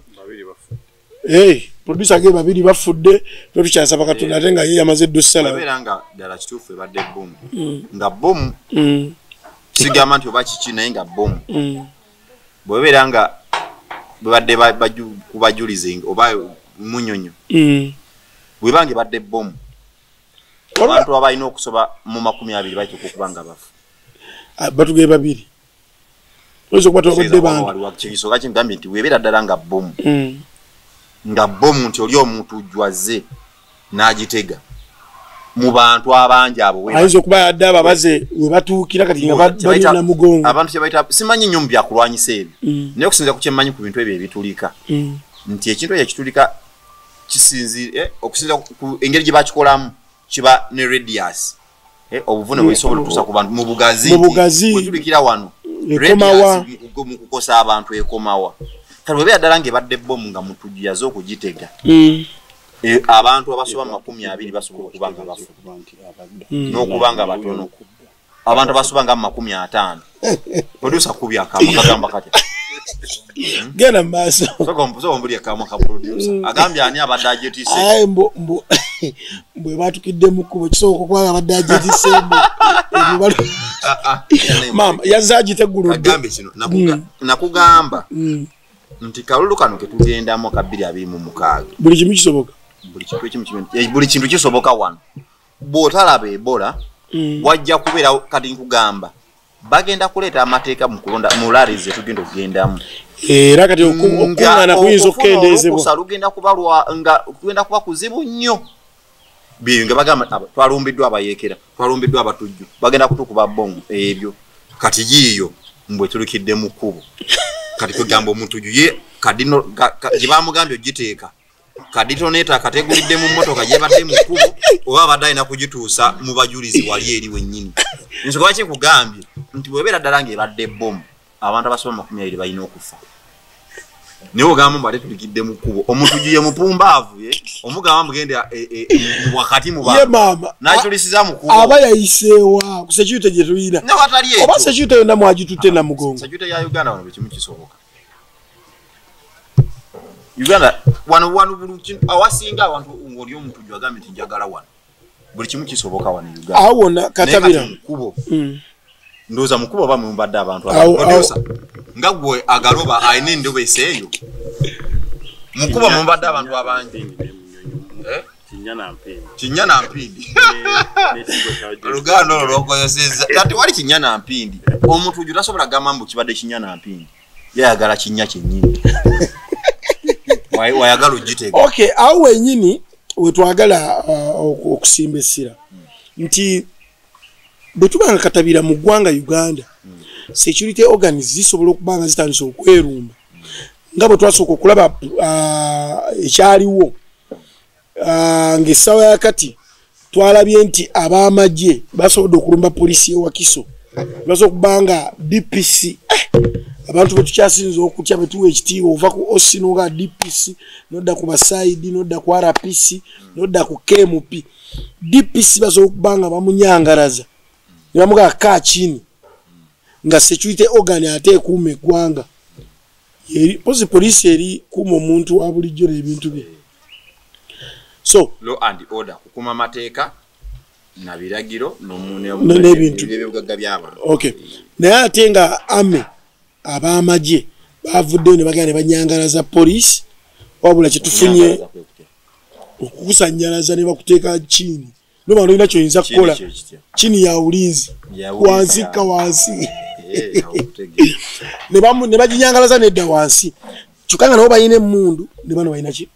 Producer ge babiri bafudde, twe tukyasaba Katonda ate nga ye yamaze dda ossalawo. Abeera nga ddala kituufu ebadde bbomu. Nga bbomu sigamba nti oba kiki naye nga bbomu. Bw'ebeera nga bwebadde kubajulizi oba munyonyo, bwebanga ebadde bbomu, abantu abalina okusoba mu 20 bayituuka okuba nga bafu. Batugeye babiri. Oyinza okuba tewabadde bantu. Kisooka kingambye nti bw'ebeera ddala nga bbomu, nga bbomu nti oli omuntu jwaze n'agitega mu bantu abangi abo. Ayinza okuba yadde ababaze we batuukira kati nga bali Namugongo. Abantu kye bayita simanyi nnyo mu byakulwanyisa ebyo, naye okusinziira ku kye mmanyi ku bintu ebyo ebitulika, nti ekintu ekyo ekitulika kisinziira okusinziira ku engeri gye bakikolamu kiba ne radius, obuvune bwesobola okutuusa ku bantu mu bugazi. Bwetulikira wano radius mu kukosa abantu ekomawa. Kati bw'ebeera ddala ng'ebadde bbomu nga mutujju yaze okugitega, abantu abasoba mu 20 basobola okuba nga bafu n'okuba nga batono. Abantu abasoba nga mu 50. Producer kubya akamwa kagamba katya? Genda mu maaso. Sooka ombulye akamwa ka producer. Agambye ani abadde agyetisse? Aye mbwe baatukidde mu kkubo, kisoboka okuba nga abadde agyetisse mbu. Maama yazze agiteguludde. Agambye kino, nakugamba Nti kalulu kano ke tugendamu ka 2026. Buli kimu kisoboka. Buli kintu kisoboka wano. Bw'otalaba Ebola wajja kubeera kati nkugamba bagenda kuleeta amateeka mu kulonda mu rally ze tugenda okugendamu. Era kati okuŋŋaana kuyinza okukendeezebwa. Lugenda kuba nga kugenda kuba kuzibu nnyo. Bye nga bagamba twalumbiddwa abayeekera, twalumbiddwa abatujju, bagenda kutukuba bbomu ebyo. Kati yiiyo mbwe tulukidde mu kkubo. Kati kugamba omutujju ye kadino gye bamugambye ogiteeka. Kaditoneeta akategulidde mu mmotoka gyebadde mu kkubo oba abadde alina kugituusa mu bajulizi wali eri wennyini. Ensonga lwaki nkugambye nti bw'ebeera ddala ng'ebadde bbomu abantu abasoba 20 balina okufa. Naye ogamba mbu ate tulikidde mu kkubo, omutujju ye mupumbaavu ye omugamba mugende wakati mu bantu n'akitulisiza mu kkubo. Aba yayiseewa ku security gye tulina. Oba security yonna mwagitutte na mugongo. Security ya Uganda wano buli kimu kisoboka. Uganda wano wano buli kintu awasinga abantu ng'oli omutujju agambye nti njagala wano. Buli kimu kisoboka wano Uganda. Awo wonna Katabira. Mu kkubo. Ndowooza mu kkubo oba mumbadde abantu abalala. Nga gwe agaloba alina endobo eseeyo. Mu kkubo mumbadde abantu abangi. Kinnya na mpindi. Oluganda olwo lw'okozesezza. Kati wali kinnya na mpindi. Omutujju tasobola kugamba mbu kibadde kinnya na mpindi. Yayagala kinnya kyennyini. Wayagala ogiteeka. Okay, awo wennyini we twagala okusimba essira. Nti bwe tuba nga Katabira mu ggwanga Uganda, security organs zisobola okuba nga zitandise okwerumba. Nga bwe twasooka okulaba ekyaliwo ng'essaawa ya kati twalabye nti ab'amagye basobodde okulumba poliisi y'e Wakiso. Basobola okuba nga DPC abantu be tukyasinze okutya be tuwa ekitiibwa ova ku OC n'oga DPC n'odda ku basaidi n'odda ku RPC n'odda ku KMP. DPC basobola okuba nga bamunyangalaza ne bamugamba kaa chini nga security organ ate ekuuma eggwanga. Pozi poliisi eri kuuma omuntu wa bulijjo n'ebintu bye. So law and order, kukuuma amateeka na biragiro n'ebintu ebyobugagga by'abantu. Okay. Naye ate nga ame ab'amagye bavuddeyo ne bagenda ne banyangalaza poliisi, wabula kye tufunye okukusanyalaza ne bakuteeka chini. N'oba olina ky'oyinza kukola chini ya ulinzi wansi ka wansi ne baginyangalaza nedda wansi. Kyokka nga nabo balina emmundu ne bano balina ki?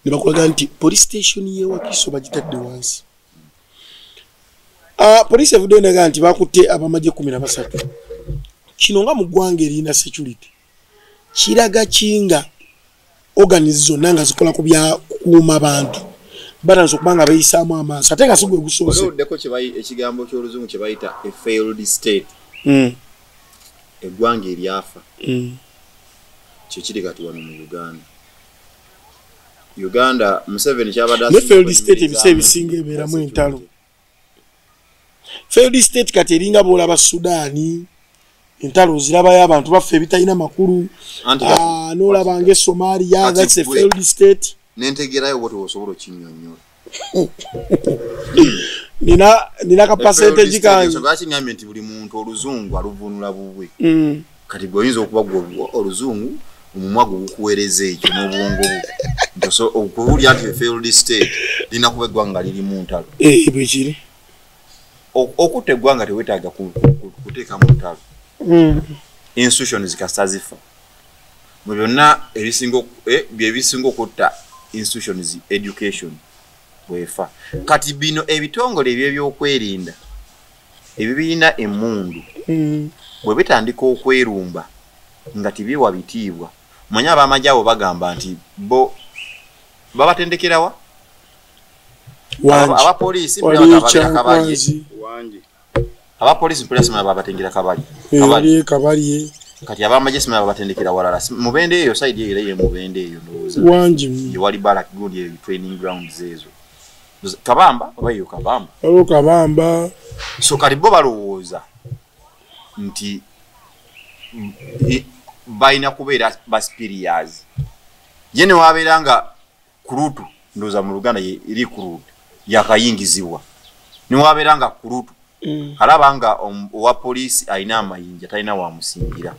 Ne bakulaga nti police station y'e Wakiso bagitadde wansi. Poliisi evuddeyo n'egamba nti bakutte ab'amagye 13. Kino nga mu ggwanga erina security kiraga ki nga organs zonna nga zikola ku bya kukuuma bantu batandise okuba nga beeyisaamu amaaso ate nga si gwe gusoose. Oluddeko ekigambo ky'oluzungu kye bayita a failed state. Eggwanga eryafa. Kye kiri kati wano mu Uganda. Uganda Museveni kyabadde ne failed state ebiseera ebisinga ebeeramu entalo. Failed state kati eringa bw'olaba Sudaani, entalo ozirabayo abantu baffe ebitalina makulu. N'olaba nga e Somalia, that's a failed state. Nentegeerayo bw'oti osobola okinnyonnyola. Nina ka percentage kange. Lwaki ngambye nti buli muntu oluzungu aluvvuunula bubwe. Kati gwe oyinza okuba gwe oluzungu omumwa gwe gukuweereza ekyo n'obwongo bwo. So okuwulira nti failed state lirina kuba eggwanga liri mu ntalo. Bwe kiri. Okutta eggwanga teweetaaga kuteeka mu ntalo. Institutions kasita zifa. Mu byonna ebisinga okutta institutions education bw'efa. Kati bino ebitongole eby'ebyokwerinda ebibirina emmundu bwe bitandika okwerumba nga tibiwa bitiibwa. Omanyi ab'amagye abo bagamba nti bo babatendekerawa? Abapoliisi abapoliisi mpulira babatengera Kabali. Kabali. Kati ab'amagye simanyi babatendekera walala. Mubende eyo side eyo era ye Mubende eyo ndowooza. Wangi. Ye wali barrack gundi eyo training grounds ezo. Kabamba oba eyo Kabamba. Waliwo Kabamba. So kati bo balowooza nti balina kubeera ba superiors. Ye ne wabeera nga kurutu ndowooza mu Luganda eri kurutu yakayingizibwa. Ne wabeera nga kurutu alaba nga owa poliisi alina amayinja talina wamusingira.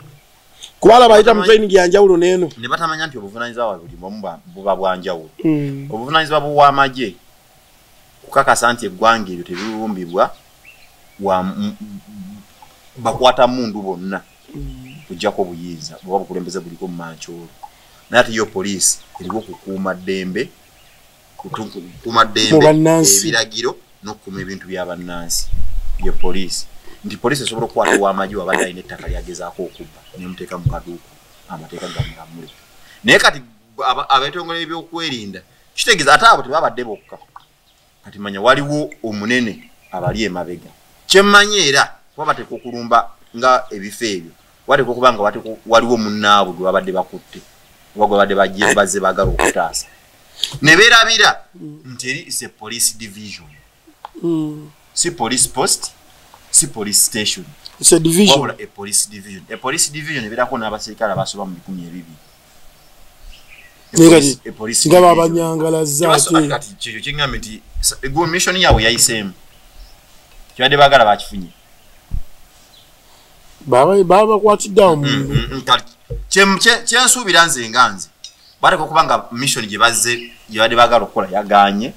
Kubala bayita mu training ya njawulo n'eno. Ne batamanya nti obuvunaanyizibwa buli buba bwa njawulo. Obuvunaanyizibwa bw'amagye kukakasa nti eggwanga eryo tebirumbibwa bakwata mundu bonna kujjako obuyinza oba bukulembeze buliko mu mankyolo. Naye ate yo poliisi eriwo okukuuma ddembe, kukuuma ddembe, ebiragiro n'okukuuma ebintu bya bannansi. Ye poliisi. Nti poliisi esobola okukwata ow'amagye wabadde alina ettaka lyagezaako okubba nemuteeka mu kaduuku amateeka gamulamule. Naye kati ab'ebitongole ebyokwerinda kitegeeza ate abo tebabadde bokka. Kati manya waliwo omunene abali emabega. Kyemmanyi era kuba bateekwa okulumba nga ebifo ebyo, wateekwa okuba nga waliwo munnaabwe gwe babadde bakutte oba gwe babadde bajje bazze baagala okutaasa. Ne beerabira nti eri is a police division. Si police post, si police station. It's a division. Wabula a police division. A police division ebeerako n'abaserikale abasoba mu 2000. Nga babanyangalaza ate. Kati kyo kingambye nti mission yaabwe yayiseemu. Kibadde baagala bakifunye. Babakwatidde awo. Kyensuubira nze nga nze bateekwa okuba nga mission gye bazze gye badde baagala okukola yagaanye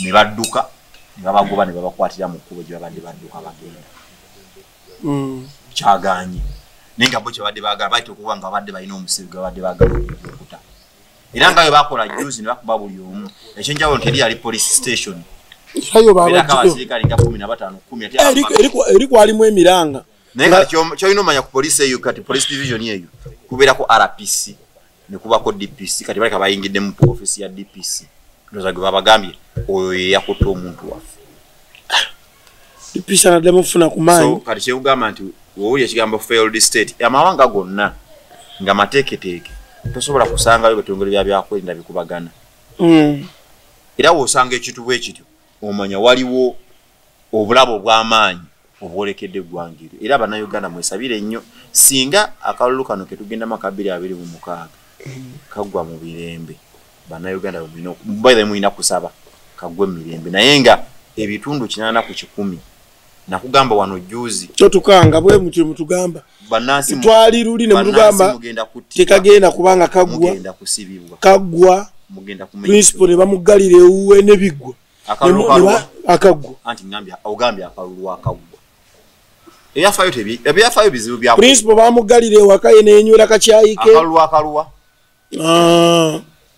ne badduka ne babagoba ne babakwatira mu kkubo gye babadde badduka bagenda. Kyagaanye. Naye nga bo kye badde baagala bateekwa okuba nga babadde balina omusibe gwe babadde baagala okuta. Era nga bwe bakola juzi ne bakuba buli omu. Ekyenjawulo nti eri yali police station. Abaserikale nga 15 10 eri kwalimu emiranga. Naye kati ky'olina omanya ku poliisi eyo kati police division eyo kubeerako RPC ne kubako DPC. Kati baleka bayingidde mu office ya DPC. Ndowooza gwe babagambye oyo ye yakutte omuntu waffe. DPC anaddemu okufuna ku maanyi. So kati kyekugamba nti w'owulira ekigambo failed state, amawanga gonna nga mateeketeeke tosobola kusangayo bitongole bya byakwerinda bikubagana. Era w'osanga ekintu bwe kityo omanya waliwo obulabo obw'amaanyi obwolekedde eggwanga eryo. Era Bannayuganda mwesabire nnyo singa akalulu kano ke tugendamu aka 2026 kaggwa mu mirembe. Bannayuganda mulina kusaba kaggwe mu mirembe, naye nga ebitundu 80 ku 100 nakugamba wano juzi kyotukanga bwe mutyo mutugamba bannansi twali luli ne mutugamba tekagenda kubanga kaggwa, mugenda kusibibwa, kaggwa mugenda kumenya principal ne bamuggalira ewuwe ne biggwa akaggwa. Anti ngambye ogambye akalulu akaggwa. Ebyafayo tebi ebyafayo bizibu bya principal bamuggalira ewaka ye nenywera kacyayi ke akalulu akaluwa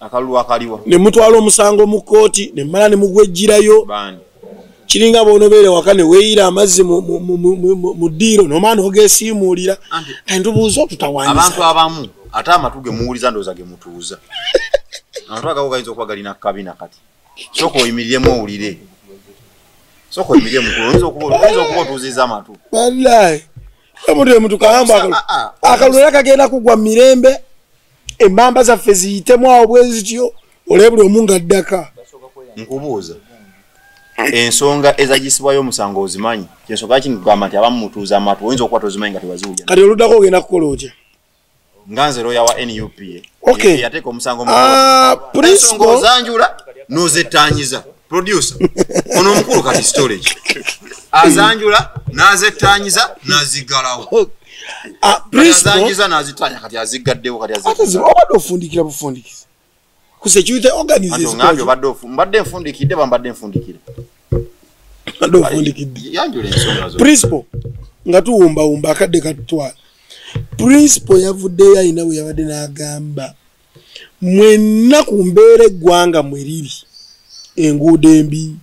akalulu akaliwa ne mutwala omusango mu kkooti ne mmala ne mugwejjirayo. Kiringa bw'onobeera waka ne weeyira amazzi mu ddiiro n'omwana ogeesiimuulira. Ntubuuza otutawaanyisa. Abantu abamu ate amatu ge muwuliza ndowooza ge mutuuza. Amatu agago gayinza okuba galina kabina kati. Sooka oyimiriremu owulire. Sooka oyimirire mukulu, oyinza okuba otuuzizza amatu. Wallaahi. Omuntu emutukamba akalulu era kagenda kugwa mu mirembe, emmamba zaffe ziyitemu awo bwe zityo, olebe buli omu ng'addaka. Nkubuuza. Ensonga ezagisibwayo omusango ozimanyi. Kyensonga ki nkugamba nti abamu mutuuza amatu, oyinza okuba tozimanyi nga tewaziwulira. Kati oluddako ogenda kukola otya? Nga nze looya wa NUP. Okay. Yateeka omusango mu kkooti. Ensonga ozanjula n'ozettanyiza. Producer, ono omukulu kati storage. Azanjula n'azettanyiza n'aziggalawo. Azanjiza n'azitanya kati aziggaddewo kati aziggaddewo. Obadde ofundikira bufundikizi. Ku security organization. Ngambye obadde mbadde nfundikidde ba mbadde nfundikira. Mbadde ofundikidde. Yanjula ensonga zo. Principal nga tuwumbawumba akadde katutwala. Principal yavuddeyo alina bwe yabadde n'agamba mwenna ku mbeera eggwanga mwe riri enguudo embi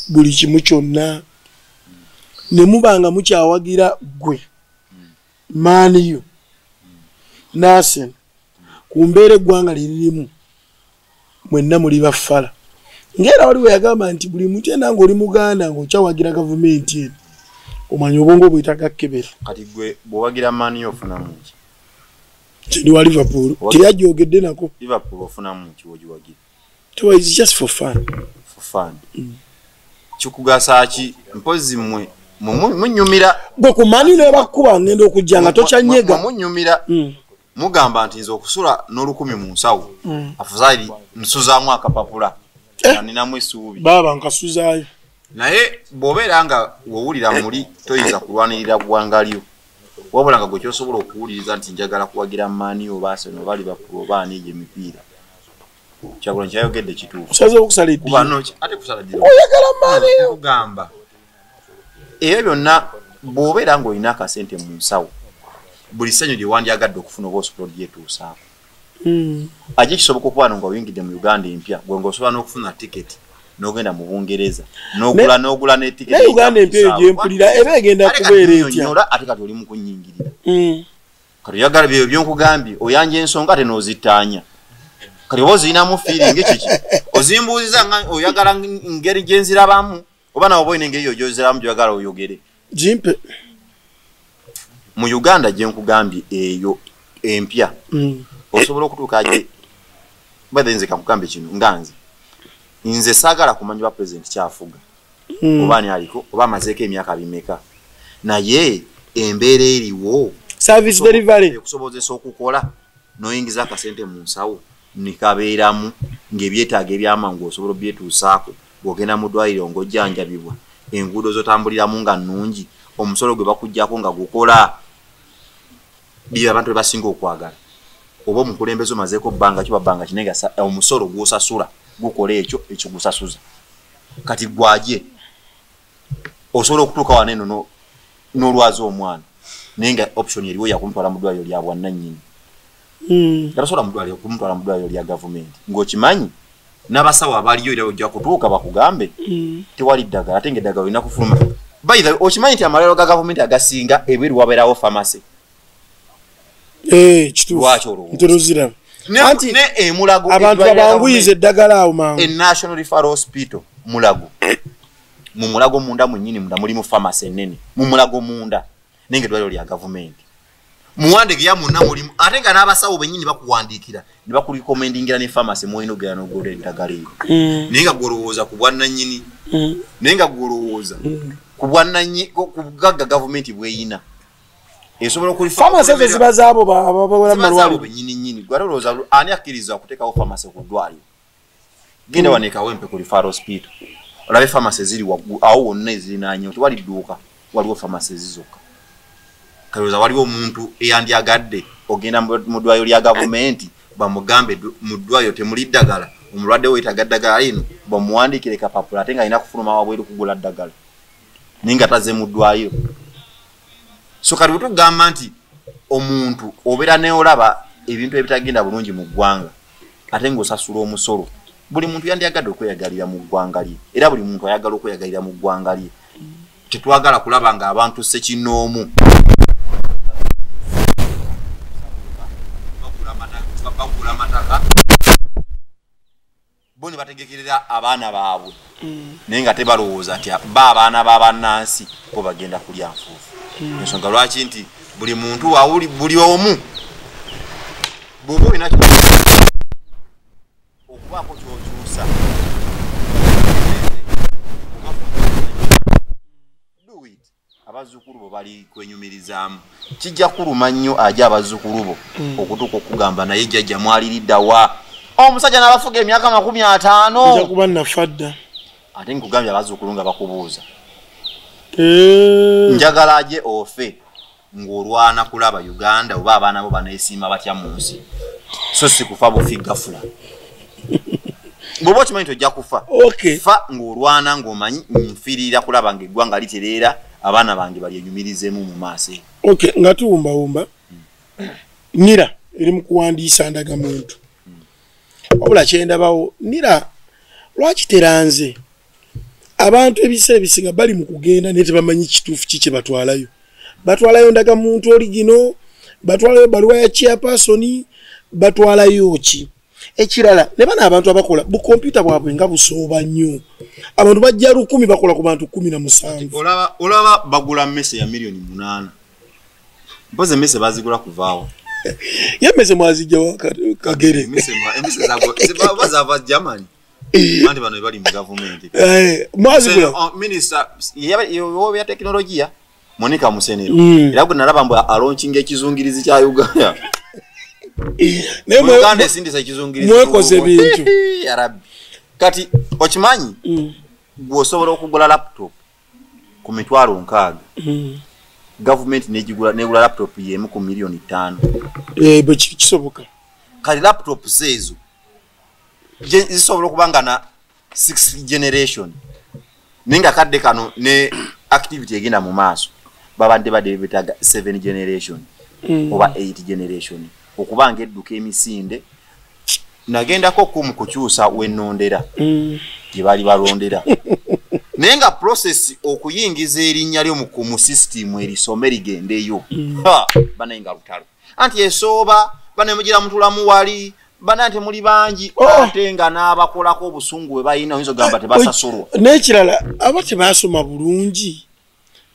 buli kimu kyonna ne muba nga mukyawagira ggwe maaniyo Nasen ku mbeera eggwanga liririmu mwenna muli bafala. Ng'era waliwo yagamba nti buli muntu yenna ng'oli Muganda ng'okyawagira gavumenti eno omanya obwongo bwetaaga kkebera. Kati gwe bw'owagira maaniyo ofunamu ki? Kiri wa Liverpool teyajogedde nako. Liverpool ofunamu ki w'ogiwagira? It's just for fun. For fun. Kikugasa ki? Mpozzi mmwe munyumira. Gwe ku maani ne bakuba ngenda okujja nga tokyanyega. Munyumira. Mugamba nti nze okusula n'olukumi mu nsawo. Afuzaali nsuzaamu akapapula. Ninamu essuubi. Baaba nkasuzaayo. Naye bw'obeera nga w'owulira muli toyinza kulwanirira ggwanga lyo. Wabula nga gwe kyosobola okuwuliriza nti njagala kuwagira maani oba Arsenal oba Liverpool oba ani egyo emipiira. Kyagulanyi kyayogedde kituufu. Osazeewo okusala eddiiro. Kuba no, ate kusala ddiiro. Oyagala maani eyo. Nkugamba. Ebyo byonna bw'obeera ng'olina akasente mu nsawo, buli ssanyu lye wandyagadde okufuna oba osobola olyetuusaako. Ajja kisoboka okuba wano nga oyingidde mu Uganda empya, gwe ng'osobola n'okufuna tiketi n'ogenda mu Bungereza, n'ogula n'ogula ne tiketi. Naye Uganda empya eyo gye mpulira eba egenda kubeera etya? Ate kati oli mu kunnyingirira. Kati oyagala bye by'onkugambye, oyanja ensonga ate n'ozittaanya. Kati oba ozirinamu feeling kiki? Ozimbuuziza nga oyagala ngeri gye nzirabamu, oba nawe oba olina engeri yo gy'ozirabamu gy'oyagala oyogere. Gimpe. Mu Uganda gye nkugambye eyo empya, osobola okutuuka gye by nze kankugambe kino nga nze. Nze saagala kumanya oba pulezidenti kyafuga, oba ani aliko, oba amazeeko emyaka bimeka. Naye embeera eriwo service delivery ekusobozesa okukola n'oyingiza akasente mu nsawo ne kabeeramu ng'ebyetaago eby'amangu osobola obyetuusaako. Bw'ogenda mu ddwaliro ng'ojjanjabibwa, enguudo z'otambuliramu nga nnungi, omusolo gwe bakuggyako nga gukola. Bye abantu be basinga okwagala. Oba omukulembeze omazeeko bbanga ki oba bbanga ki, naye nga omusolo gw'osasula gukola ekyo ekigusasuza. Kati gw'aje osobola okutuuka wano eno n'olwaza omwana, naye nga option eriwo ya kumutwala mu ddwaliro lya bwannannyini. Nga tosobola kumutwala mu ddwaliro lya gavumenti ng'okimanyi n'abasawo abaliyo era ojja kutuuka bakugambe tewali ddagala, ate ng'eddagala olina kufuluma. By the way, okimanyi nti amalwaliro ga gavumenti agasinga ebweru wabeerawo pharmacy? Kituufu. Nterozira. Anti ne Emulago abantu babanguyiza eddagala awo mangu. E National Referral Hospital Mulago. Mu Mulago munda mwennyini munda mulimu pharmacy ennene. Mu Mulago munda naye ng'eddwaliro lya gavumenti. Muwandegeya mwonna mulimu, ate nga n'abasawo bennyini bakuwandiikira ne bakurecommendingira ne pharmacy mw'olina okugenda n'ogula eddagala eryo. Naye nga gw'olowooza ku bwannannyini, naye nga gw'olowooza ku bwannannyini, ku bugagga gavumenti bw'eyina. Esobola okulifa Pharmacy ezo ziba zaabo abakola mu malwaliro. Bennyini nnyini. Gwe olowooza ani akkiriza okuteekawo pharmacy ku ddwaliro? Genda wano e Kawempe ku Referral Hospital, olabe pharmacy eziri waggulu awo wonna ezirinaanyeewo, tewali dduuka, waliwo pharmacy zokka. Kalowooza waliwo omuntu eyandyagadde ogenda mu ddwaliro lya gavumenti bamugambe mu ddwaliro temuli ddagala, omulwadde we yeetaaga ddagala lino, bamuwandiikire kapapula ate ng'alina kufuluma wabweru kugula ddagala, naye nga tazze mu ddwaliro. So kati bwe tugamba nti omuntu obeera n'olaba ebintu ebitagenda bulungi mu ggwanga ate ng'osasula omusolo, buli muntu yandyagadde okweyagalira mu ggwanga lye, era buli muntu ayagala okweyagalira mu ggwanga lye. Tetwagala kulaba ng'abantu ssekinnoomu bagula amataka bo ne bategekerera abaana baabwe, naye nga tebalowooza nti ba abaana ba bannansi bo bagenda kulya nfuufu. Ensonga lwaki nti buli muntu awuli buli omu bw'oba olina okubaako ky'okyusa, do it. Abazzukulu bo bali kwenyumirizaamu, kijja kuluma nnyo aje abazzukulu bo okutuuka okugamba naye jjajja mwaliriddawa omusajja n'abafuga emyaka 50. Nja kuba nafa dda. Ate nkugambye abazzukulu nga bakubuuza. Njagala aje ofe ng'olwana kulaba Uganda oba abaana bo baneesiima batya mu nsi, so si kufa bufi gafula. Bw'oba okimanyi nti ojja kufa, fa ng'olwana ng'omanyi nfiirira kulaba ng'eggwanga litereera, abaana bange balyenyumirizeemu mu maaso eyo. Okay, nga tuwumbawumba, NIRA eri mu kuwandiisa ndagamuntu. Wabula kyendabawo NIRA lwaki teranze? Abantu ebiseera ebisinga bali mu kugenda naye tebamanyi kituufu ki kye batwalayo. Batwalayo ndagamuntu oligino, batwalayo baluwa ya chairperson, batwalayo ki? Ekirala ne bano abantu abakola bu kompyuta bwabwe nga busooba nnyo. Abantu bajja 10 bakola ku bantu 17. Olaba bagula mmese ya 8 million. Mpozi emmese bazigula kuvaawo. Ye emmese mwazijja wa Kagere. Emmese zaava Germany. Anti bano bali mu gavumenti. Mwazigula. Minisita ya tekinologiya Monica Musenero. Era gwe nalaba mbu alonkinga ekizungirizi kya Uganda. Uganda esindisa ekizungirizi. Mwekoze ebintu. Arabi. Kati okimanyi gwe osobola okugula laptop ku 60,000. Gavumenti negigula negula laptop yemu ku miliyoni 5. Bwe kisoboka. Kali laptop zezo zisobola okubanga na 6th generation. Ninga kadde kano ne activity egenda mu maaso. Babadde badde betaga 7 generation oba 8 generation. Okubanga edduka emisinde. Nagendako ku kukyusa wennondera. Gye bali balondera. Naye nga process okuyingiza erinnya lyo mu system erisome ligendeyo. Ha, banaye nga lutalo. Anti esooba banaye mugira mutulamu wali banaye nti muli bangi ate nga n'abakolako obusungu bwe balina oyinza ogamba tebasasulwa. N'ekirala aba tebaasoma bulungi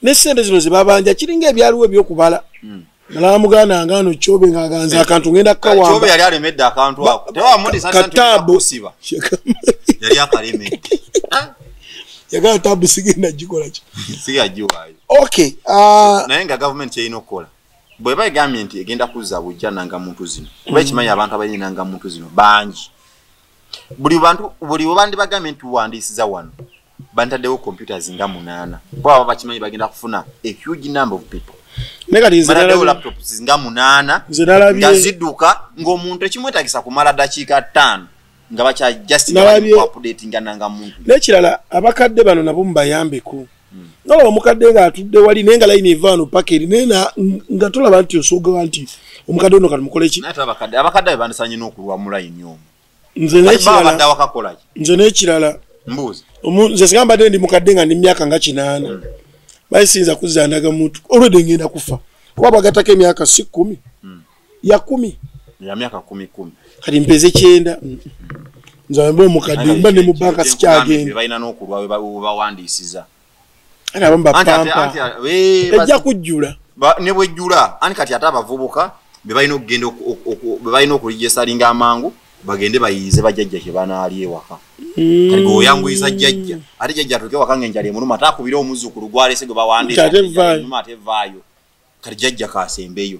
ne ssente zino ze babanja kiringa ebyaliwo ebyokubala. Nalaba muganda nga ano Kyobe ng'aganza akantu ngenda kukawamba. Kyobe yali alemedde akantu ako. Tewamudisa Kataabo. Yali akalemedde. Yagala tabu sigenda gikola ki. Siga giwaayo. Okay. Naye nga gavumenti kyerina okukola. Bw'eba egambye nti egenda kuzza bujja nangamuntu zino. Kuba ekimanyi abantu abalina nangamuntu zino bangi. Buli bantu buli we bandi bagambye nti tuwandiisiza wano. Bantaddewo computers nga 8. Kuba baba bakimanyi bagenda kufuna a huge number of people. Bataddewo laptops nga 8. Nga zidduka ng'omuntu ekimwetaagisa kumala ddakiika 5. Nga bakya just updating nanga muntu. N'ekirala abakadde bano nabo mubayambeko. Nolaba omukadde ng'atudde wali naye nga layini eva wano paka eri naye nga tolaba nti osooga nti omukadde ono kati mukole ki? Naye ate abakadde be bandisanye n'okulwa mu layini omwo. Nze n'ekirala nze n'ekirala mbuuza. Nze singa mbadde ndi mukadde nga ndi myaka nga 8. Baye siyinza kuzza ndagamuntu olwedde ngenda kufa. Kuba bagattako emyaka si 10. Ya 10. Ya myaka 10 10. Kati mpeze 9. Nze mba omukadde mba ne mu banka sikyagenda. Balina n'okulwa we bawandiisiza. Ate abamu bapampa. Ejja kujjula. Ne bwejjula anti kati ate abavubuka be balina okugenda be balina okulijesalinga amangu bagende bayize bajjajja kye banaali ewaka. Kati gwe oyanguyiza jjajja ate jjajja atuuke ewaka ng'enjala emuluma ate akubire omuzzukulu gw'alese gwe bawandiisa emuluma ate evaayo. Kati jjajja kaasembeyo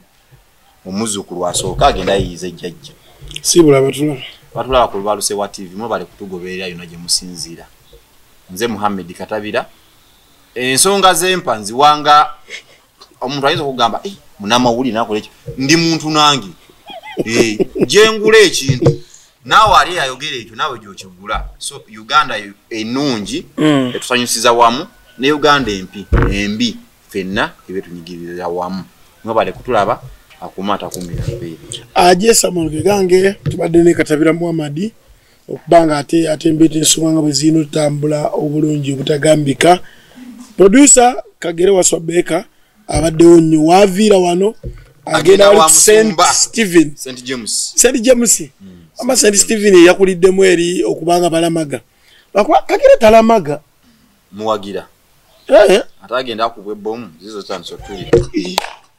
omuzzukulu asooka agenda ayiyize jjajja. Sibula batulaba. Batulaba ku Lubalusewa TV mwebale kutugoberera yonna gye musinziira. Nze Muhammed Katabira. Ensonga zempa nziwanga omuntu ayinza okugamba munnamawulire nakola ekyo ndi muntu nange. Gyengula ekintu naawe ali ayogera ekyo naawe gy'okigula. So Uganda ennungi etusanyusiza wamu ne Uganda embi ffenna ebetunyigiriza wamu. Mwebale kutulaba akuuma atakuumira mpeera. Aje Samuel Gange tubadde ne Katabira Muhammad okubanga ate atembeeta ensonga nga bwe zirina otambula obulungi obutagambika. Producer Kagere Waswa Baker abaddewo nnyo waaviira wano agenda wali St Stephen St James St James ama St Stephen eyakuliddemu eri okubanga balamaga. Lwakuba Kagere talamaga muwagira. Ate agenda akubwa ebbomu zizo zitandise otulira.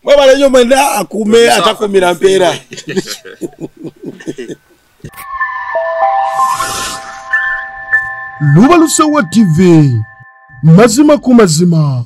Mwebale nnyo mwenna akuume atakuumira mpeera. Lubalusewa TV. Mazima ku mazima.